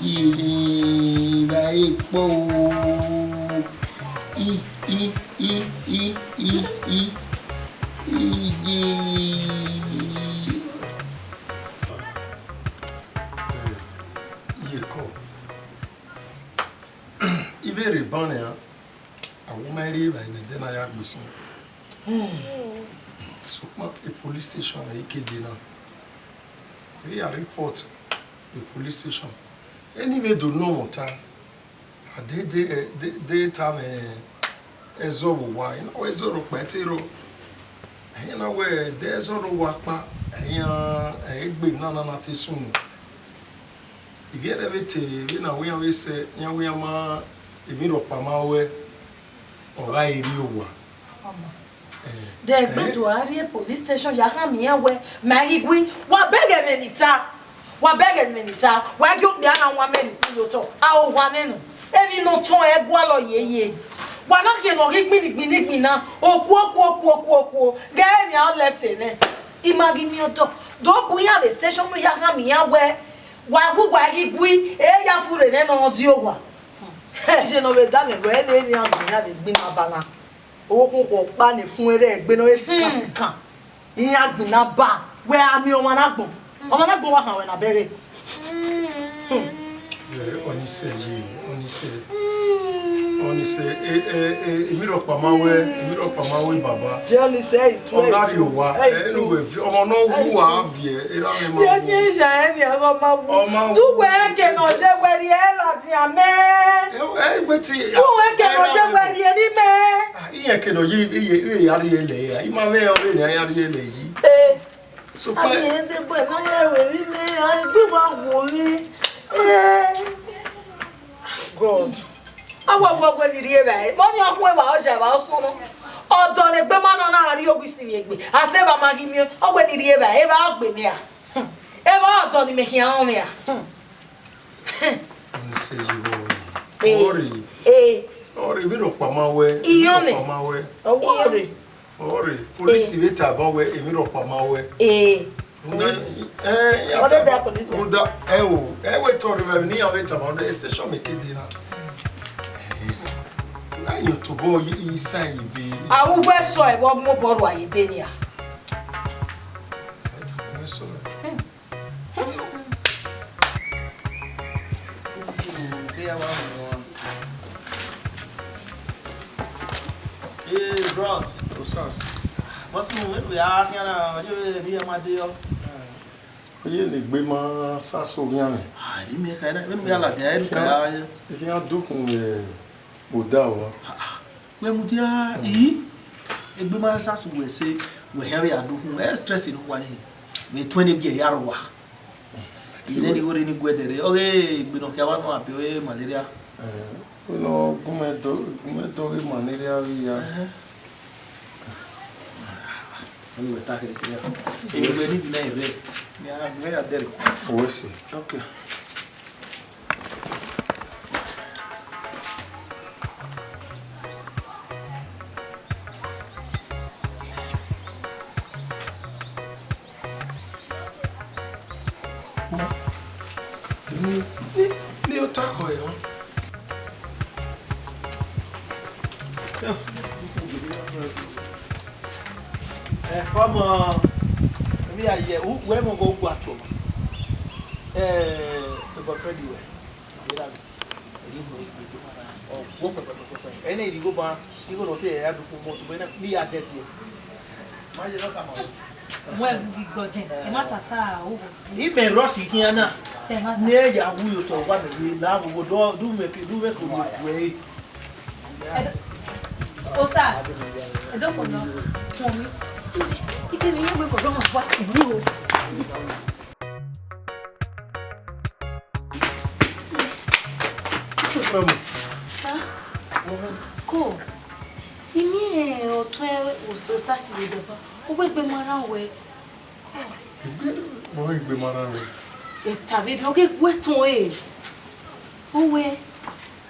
iye ni va ekpo o. I, i, i, i, i, i. Iye. Iye kọ. Ivbe rre ban nian, a wu ma rri evbare ne ẹdẹ na ya gbe sẹ. Sokpan e police station ne I ke dee na, ọ ghi ya report e police station. Eni vbe do nọ mwẹ ọta, a de, de, de, de tama ẹzọ vbe owa, I na wẹ ẹzọ rhọkpa te rrọọ. Ẹyan na wẹ de ẹzọ rre owa ọkpa, ẹyan, egbe na na na te sunu. Ivbi ẹre vbe te vbene a wẹ iran vbe sẹ, iran wẹ iran ma, emwi rhọkpa ma ruẹ, ọ gha re rri owa. Ọma. Eh, de egbe eh, do a rrie police station ya khama iran wẹ, ma ghi gui, wa bẹghe ẹmwẹ ne I ta, wa bẹghe ẹmwẹ ne I ta, wa gie okpia na wan mẹ ne I khin ye otọ, a ho wa nẹ nọ, emwi ne ọ tọn ẹ gualọ yeye, wa na khian ne ọ ghi gbinni gbinni gbinna, okuo, okuo, okuo, okuo, okuo, ghẹ emwi a lẹ fe mwẹ, I ma ghi miẹn otọ, do bu iran vbe station ya khama iran wẹ, wa gu, wa ghi gui, e ya furre nẹ ne ọ di owa. Iye ne ọ vbe danmwẹ wẹ, ẹ ne emwi a gbinna vbe gbinna ba na. Okhunkhun ọkpa ne fun ẹre egbe ne ọ re sikan sikan. Iran gbinna ba, wẹ a miẹn ọmwa na agbọn. Ọmwa na agbọn wa khan wẹ na bẹghe. Hmm. Ẹ, ọni sẹ ye, ọni sẹ. Ọnise, e, e, e, emwi rhọkpa ma wẹ, emwi rhọkpa ma wẹ, baba. Jẹ Ọnise, ẹ i tuẹ. Ọ na rhie owa, ẹ i ẹ, enu tu. Wẹ vi-, ọmọ ne ọ wu uwa viẹ, erha mwẹ ma wu. Ye, ye, ja, ẹ ni ọmọ ma wu. Ọ ma wu. Tu wẹ ke nọ je wẹ rhie ladian mẹ. Ẹ, ẹ, egbe ti, tu wẹ ke nọ je wẹ rhie ni mẹ. Ah, iye ke nọ ye, iye, iye ya rhie lẹ ya. I ma mwẹ ọvbene a ya rhie lẹ yi. Eh. So, a pa- ni ede gbe na ya wẹ ni mẹ, a gbe wa wo ni. Eh. God. Awa wa wẹ ni rhie evba, mọ ni ọ khu evba, ọ ja evba, ọ sọnọ. Ọdọ ne egbe ma nọ na rhie ogho isinmwi egbe. A sẹ evba ma ghi miẹn, ọ wẹ ni rhie evba, evba ọ gbe mẹ a. Evba ọdọ ni mẹ khian rọnmwẹ a. Ọnise yi vbe ọre. Eh. Ọre. Eh. Ọre, emwi rhọkpa ma wẹ, emwi rhọkpa ma wẹ. Ọwọrre. Ọre, polisi vbe tama wẹ, emwi rhọkpa ma wẹ. Eh. Rhunmwuda, eh, ya Ọ dada tama, polisi. Rhunmwuda, ẹ o, ẹ wẹ tọ rre vbe ne iran vbe tama, ọ station mẹ ke de na. Na yo tobọ yi, yi sa yi be. A ru wẹ sọ ẹ vbe mobọ rua ye be nia. Ẹ ta wẹ sọ ẹ. Hey, bros. Osas. Bros, mu we we a khian na, oje we bi ma de yo. Oye ne egbe ma sa so ghian nẹ. Ah, ri mi ka na, vbene mi ya ladian, ẹ ka ya. Ikhian dukun vbe odaro. Wẹ mudia, i, egbe ma sa su wẹ sẹ, wẹ hia vbe a do khun, ẹ stress ne uwa ni, vbe tuẹn ne gie ya rọ wa. Ine ni gho rre ni guẹdẹ rre, ọghe egbe ne ọ khian vba nọ a be ọre malaria. Eh, no, gu mẹ do, gu mẹ do ghe malaria vbe ya. Ẹhẹn. Anyway, ta kere kere. Egbe ni deny rest. Ni a, ni a dẹrẹ. Owẹ sẹ. Okay. Ni, ni, ni ota khọ ẹre. Eh, fọmọ, emwi ya ye, u, wẹ mọ ghe ugbua tuọ ma. Eh, to boyfriend wẹ. Ọ vbe ra vbe, ọ ghi mu egbe do, ọ guọ pẹpẹpẹpẹ. Ẹnẹ irigho ba, igho ne ọ te ya do kpo mọ, tobọ na, ne I ya dẹ biẹ. Ma ye nọ tama o. Mu ẹwu ghi gbọdẹn, ẹ ma tata aro. Imẹ rush khian na. Tẹ ma ta. Ne ya wu yo tọ wa mẹ ye, la wo wo do, du mẹ ke, du mẹ ke wo gue. Ẹdọ-, Osa, ẹdọkọ nọ, khuọnmwi. Ikemi, ikemi, iran wẹ kọ dọ ma wa si ni o. Sa, ko, I miẹn ọtuẹn Osa si vbe dọba, uwẹ egbe ma rran wẹ. Egbe, wẹ egbe ma rran wẹ. Eta vbe ọ ghe gu ẹtuẹn ẹre. Uwẹ.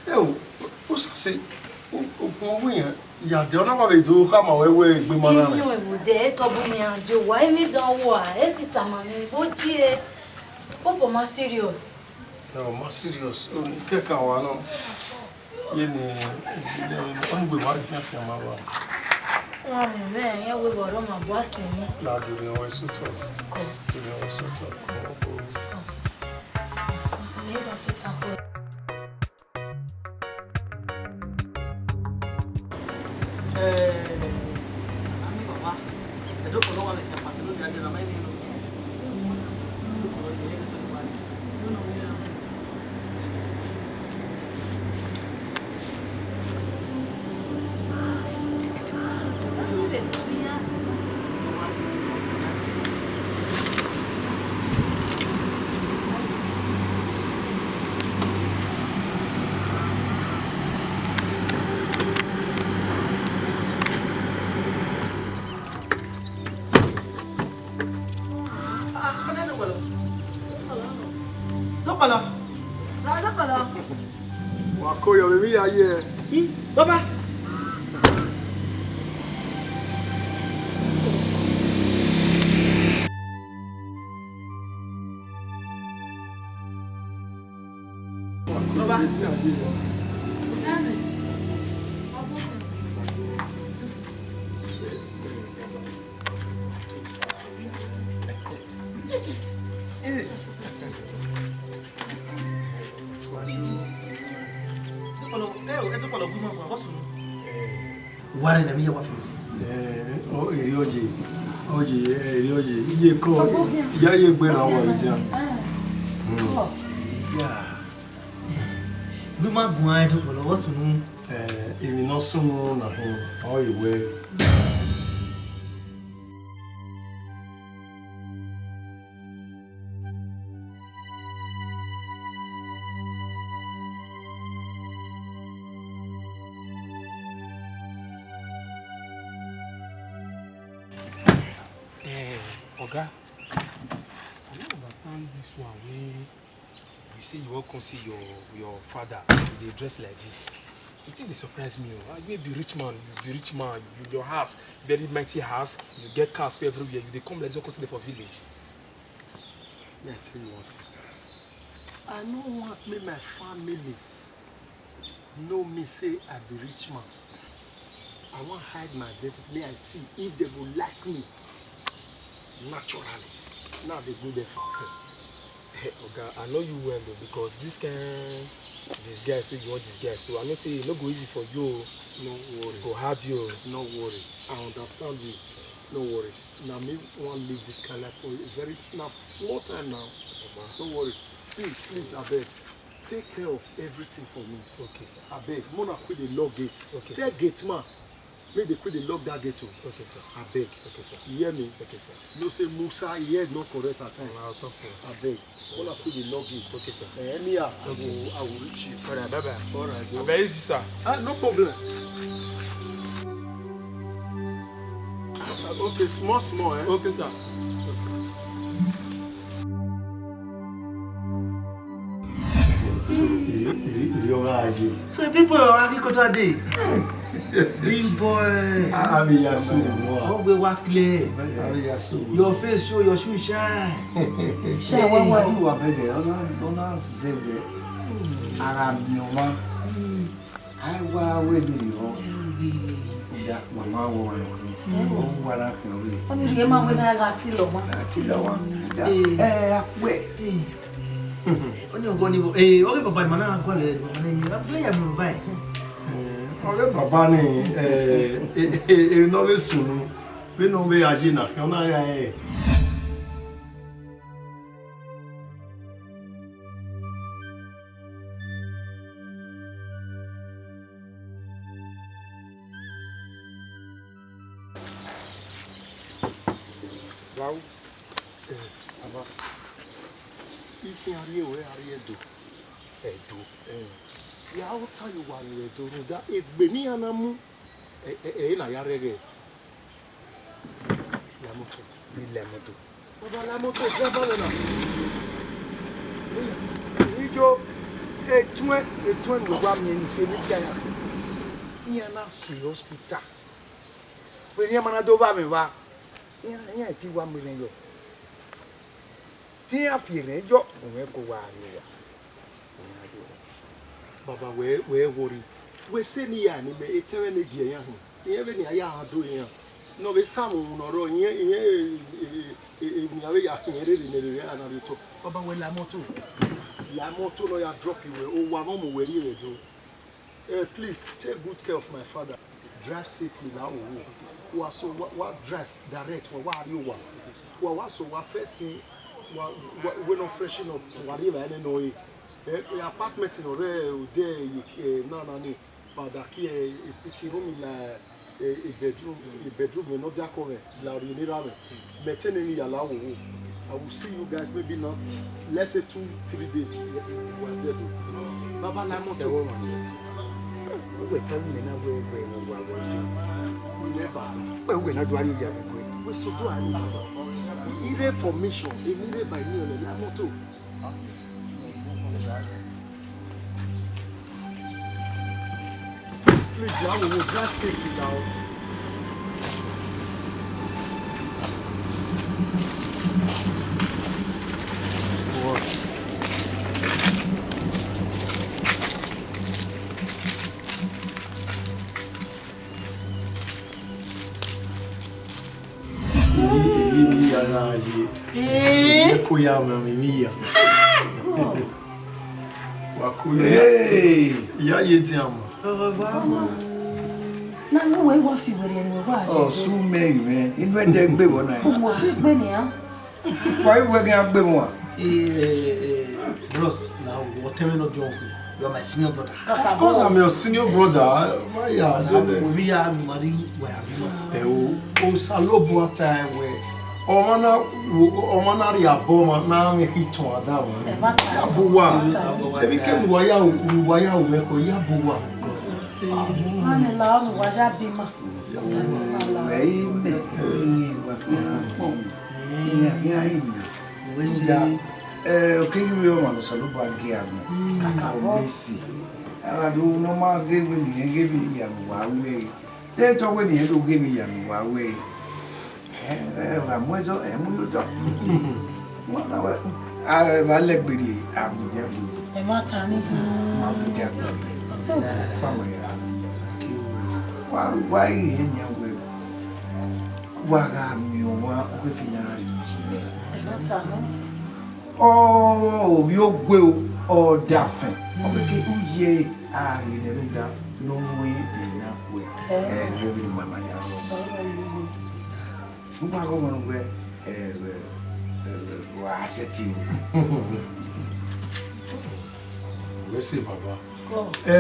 Ẹ o, Osa si, o, okhuo wẹ iran, ya dẹ, ọ na wa vbe do khama wẹ wẹ egbe ma rran wẹ. Iyẹn ẹvbo dẹ, etọ bu ne iran die owa, emwi dan owa, ẹ ti tama mwẹ, vbe ọ gie, Popo ma serious. Ẹ, ọ ma serious. O, kẹkan wa nọ. Ye ni, ọnugbe ma fian fian ma wa. Wa mu nẹ, ẹ wẹ vbe ọre ọ ma bu asin ni. Na do ni ọ wẹ sotọ. Ko. Do ni ọ wẹ sotọ. Ko, ko. Ni ba tota ko. Eh, ami mama, ẹdọkọ nọ wa vbe khian pati ne ọ dia dia na, ma i ni ro. Dọkpọlọ. Ra dọkpọlọ. Wa ko yọ vbe emwi ya ye. I, baba. Baba. Kọlọ gu ima guan, what's wrong? Eh. Wa rẹn ne emwi hia wa fi. Eh, ọ, eri ọye, ọye, eh, eri ọye. Iye kọ, ya ye egbe na wa vbe dia. Hmm. Yeah. Gu ima guan, ẹ do kpọlọ, what's wrong? Eh, emwi ne ọ sunu na hin, ọ i wẹ. Eh, Oga, I no understand this one wey you say you wan come see your, your father, you dey dress like this. The thing dey surprise me o. Ah, you be rich man, you be rich man, you, your house, very mighty house, you get cars for everywhere, you dey come like this, come see them for village. Me, I tell you one thing. I no want make my family know me say I be rich man. I wan hide my identity, make I see if they go like me naturally. Now they go there for. Oga, I know you well o, because this kind disguise wey you wan disguise, so I know say e no go easy for you o. No worry. Go hard you o. No worry. I understand you. No worry. Na me wan live this kind life for a very, na small time now. Oga. No worry. See, please, abeg, take care of everything for me. Okay, sir. Abeg, make una quick dey lock gate. Okay, sir. Tell gate man, make they quick dey lock that gate o. Okay, sir. Abeg. Okay, sir. You hear me? Okay, sir. You know say Musa, e head no correct at times. I'll talk to him. Abeg, make una quick dey lock gate. Okay, sir. Eh, anyhow, I go, I will reach you. All right, bye bye. All right, bro. Abeg, easy, sir. Ah, no problem. Okay, small, small, eh? Okay, sir. So, iri, iri, iri ọgha ye. So, people are happy quarter day. Big boy. A, a be ya so. What we work play? A be ya so. Your face show, your shoe shine. Shine, hey. Wa, wa, wa, bẹgẹ, ọna, ọna zẹvẹ. Ara mi ọma. Ai wa wẹ ne ọ. Ya, wa ma wọ wa nọ. Ọ wa na kẹ ọre. Ọ ni rhie ma wẹ na gha ti lọ ma. Gha ti lọ ma. Eh. Eh, a wẹ. Eh. Ọ ni ọgọ ni, eh, ọghe baba ni ma na gọlẹ, baba ni mi, a play ya mi baba. Eh, ọghe baba ni, eh, eh, eh, eh, ne ọ vbe sunu, vbene ọ vbe gha ye na, ọ na gha rẹn. Rau, eh, baba, I khian rhie ruẹ, a rhie Ẹdo. Ẹdo. Eh, ya ota ye owa rrie Ẹdo rhunmwuda egbe ne iran na mu, ẹ, ẹ, ẹre na ya rẹghe. La moto. Mi la moto. Baba, la moto, driver wẹ na. Ijo, etuẹn, etuẹn ne uwa miẹn ni khe ne ikia ya. Iran na si hospital. Vbene iran ma na do vba mwẹ evba, iran, iran i te wa mu erhẹn yọ. Te iran fi erhẹn yọ, ọ mwẹ ko wa rrie owa. Baba, wẹ, wẹ worry. Wẹ sẹ ne iran ni mẹ, etẹn mwẹ ne gie iran hin. Irẹn vbene iran ya do iran. Ne ọ vbe sa mwẹ uhunmwu ne ọ rrọọ, irẹn, irẹn, e, e, e, e, ne iran vbe ya khian rere ne erere iran na rrie otọ. Baba, wẹ la moto. La moto ne ọ ya drop wẹ, owa mwẹ ọ mu wẹ rrie vbe Ẹdo. Eh, please, take good care of my father. Drive safely, la wowo. Wa so, wa, wa drive direct, wa, wa rrie owa. Wa, wa so, wa first thing, wa, wa, we no freshen up, wa rrie evba nene ọre. Eh, eh, apartment nọ rre odẹ, eh, na, na ni, Madaki, eh, eh, sitting room la, eh, eh, bedroom, eh, bedroom mwẹ ne ọ diakọ mwẹ, la rhie ne erha mwẹ. Mẹ te ne emwi ya la wowo. I will see you guys maybe now, let's say two, three days. Wa dead o. Baba, la moto. Uwẹ ta wẹ na wẹ, wẹ, wẹ, wẹ, wẹ. Never. Wẹ, wẹ na do ari ya mi gbe. Wẹ so do ari, baba. I, I rre information, emwi rre ba emwi ọnẹ, la moto. Please, la wowo, drive safely now. Emwi, emwi ya na ye. Eh? Eko ya mwẹ emwi ya. Wa ku ye. Hey! Ya ye dian ma. Na ne uwẹ wa fi were ne uwẹ wa Ọ ye. Su mẹ mwẹ, inu ẹdẹ gbe vbọ na. Mo si gbe nian. Wa i wẹ ghan gbe vbọ. Eh, eh, bros, now, whatever not drunk, you're my senior brother. Of course, I'm your senior brother. Why you are Now, there? We are married, we are married. Ẹ o, Osanobua ta ẹwẹ. Ọmọ na wo, ọmọ na rhie abọ ọmọ na mwẹ khian tọn ada mwa. Ẹ ma ta Ya bu uwa. Ẹ ma ta. Emwi ke mu uwa ya ru, mu uwa ya ru mwẹ ko, ya bu uwa. Mane la ọmọ uwa ya bi ma. Ẹ i mẹ, ẹ i wa khian kpọ. Iran khian i mẹ. Uwe si. Ya, ẹ, okeghi vbe ọmwa ne Osanobua gie agbọn. Kaka o Messi. Ara do ne ọ ma ghe vbe ne irẹn ghe vbe ya ne uwa wẹ. Te tọ wẹ ne irẹn do ghe vbe ya ne uwa wẹ. Ẹ, ẹ, wa mu ẹzọ, ẹ mu ye otọ. Wọ́n náà wẹ̀, a, ẹ, bá lẹ́gbẹ̀ẹ́ rẹ̀, Abuja gbogbo. Ẹ má ta ní. Abuja gbogbo. Pamọ́ ya. Wa, wa, ihe nya wẹ̀. Wa gha miẹn ọmwa, ọ keke na yi nẹ. Ẹ má ta ní. Ọ, ovbi ogue o, ọ dafẹn. Ọ keke u ye a ghi nẹ rhunmwuda ne ọ mu ẹre na kue. Ẹ, ẹ, ẹ, vbe ma na ya rọ. Ugbẹn aghọmwa ne uwẹ, ẹ, ẹ, ẹ, ẹ, wa sẹtin. Wẹ sẹ, baba. Ẹ,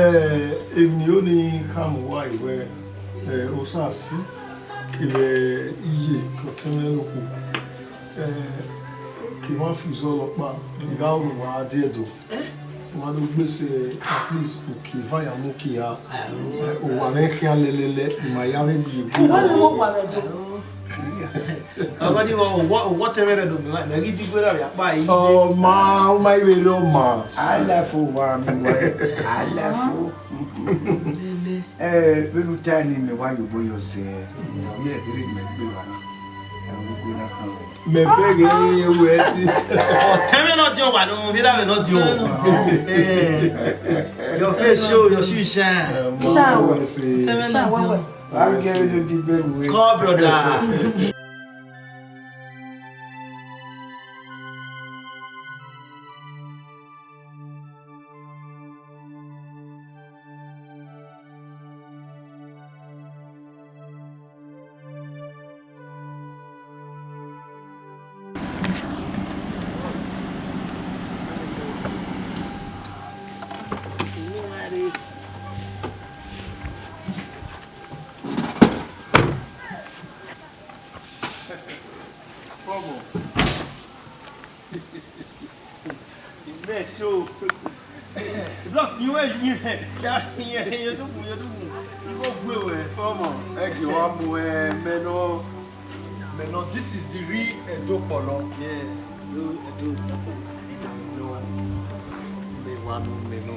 emwi ne I khama uwa wẹ, ẹ, Osasi kevbe iye ke ọtẹn mwẹ okhuo. Ẹ, ke emwa fi uzọ ọkpa, I gha ru uwa die do. Wa do gbe sẹ, at least, uki eva ya mu uki ra. Uwa mwẹ khian lẹlẹlẹ, I ma ya vbe gbe egbe. Uwa mwẹ uwa mwẹ do. Ọgọ ni wọ, wọ, wọ te vbe rẹ do mi, mẹ ghi bi gbe ra vbe akpa yi. Ọ ma, ọ ma i vbe rre ọ ma. I love you, wa mi wa. I love you. Ẹ, vbene u ta ni mẹ wa ye obọ yọ zẹ, ọ ye ẹre mẹ gbe wa na. Ẹ, u gbe na kan wẹ. Mẹ bẹghe wẹ ti. Ọtẹn mwẹ nọ diọn wa nọ, vbe da mwẹ nọ diọn. Eh, your face show, your shoe shine. Shower. Ọtẹn mwẹ nọ diọn. Wa gẹ vbene u di bẹghe wẹ. Call brother. Fọmọ. Imẹ show. Bros, you were, you, yeah, yeah, you do, you do. You go go away. Fọmọ, ẹ ghi wa mu ẹ, mẹ nọ, mẹ nọ, this is the real Ẹdo Kpọlọ. Yeah, Ẹdo, Ẹdo. No, mẹ wa nọ, mẹ nọ.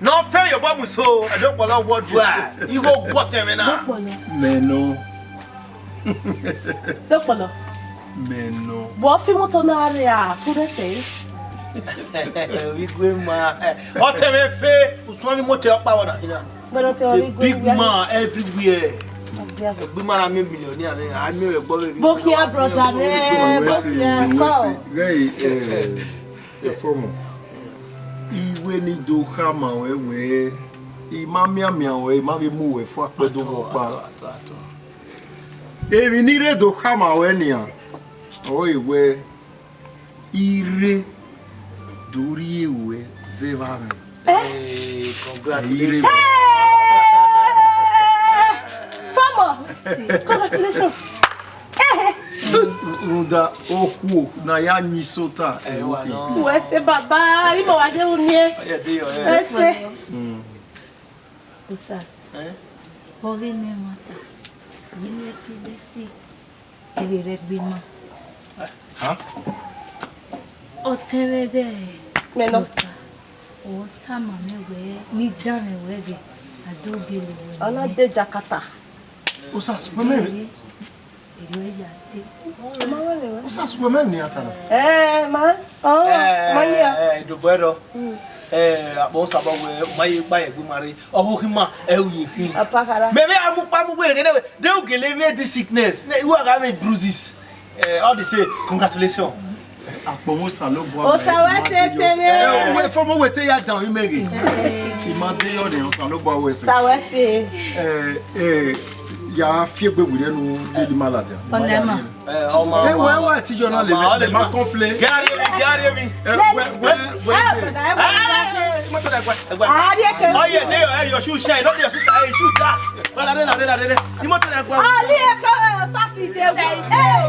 Nọ fẹ your boy Muso, Ẹdo Kpọlọ worldwide. You go go tell me now. Mẹ nọ. Dokpolo. Mẹ nọ. Bọ fi moto na rre a, kure te. Igwe ma. Ọtẹn mwẹ fe, usun ni moto ọkpa wọ na hina. Gbẹdọ te ọrẹ igwe. Big man everywhere. Ẹgbẹ ma na mi millionaire, a mi ẹgbọ vbe. Bokia brother ne, bokia ko. Ghe, eh, eh, Fọmọ. Iwe ni do khama wẹ wẹ, I ma mianmian wẹ, I ma vbe mu wẹ fua kpẹdovbe ọkpa. Emwi ne I rre do khama ruẹ nian, ọre wẹ, I rre do rhie ruẹ zẹ evba mwẹ. Hey, congratulations. Hey! Fọmọ, congratulations. Hey! Rhunmwuda okhuo ne a ya yin iso ta, ẹ ro khin. Wẹ sẹ baba, I ma wa je ru niẹn. Ẹ sẹ. Mm. Usas. Eh? Ọ ghe ne ẹmwata, ne imẹ ke bẹsi, ẹvbo rẹ gbe ima. Ha? Ọtẹn mwẹ ghẹ. Mẹ nọ. Usa, ọ tama mẹ wẹ, ne I danmwẹ wẹ ghe, a do gele wẹ. Ọ na de Jakarta. Usas, mẹ mẹ. Erriọ ya te. Usa, suẹmẹ ni a ta na. Eh, ma, oh, ma ya. Eh, do bẹrọ. Eh, akpọ sabọ wẹ, ma ye kpa ye gbe ma re. Ọho khin ma, ẹ u ye khin. Apa kara. Mẹ vbe a mu kpa mu were gẹdẹ wẹ, de u gele vbe this sickness. Ne, you are having bruises. Eh, all the same, congratulations. Akpọnmwẹ Osanobua. Osa wẹ sẹ tẹmwẹ. Ẹ, uwẹ fọmọ wẹ te ya dan imẹ ghe. I ma de yọ ne Osanobua wẹ sẹ. Osa wẹ sẹ. Ẹ, ẹ, ya fi egbe werriẹ nu lele ima ladian. Ọlẹma. Ẹ, ọma, ẹ, ọma. Wẹ, wẹ ti yọ na lele, ọma, lele ma complain. Gari mi, gari mi. Ẹ, wẹ, wẹ, wẹ. Ẹ, brother, ẹ, brother. Ẹ, imoto na gua, ẹ gua. Ari eke. Oh, yeah, there, ẹ, your shoe shine, not your sister, ẹ, shoe dark. Lade, lade, lade, lade. Imoto na gua. Ari eke, ẹ, Osa fi de. Ẹ,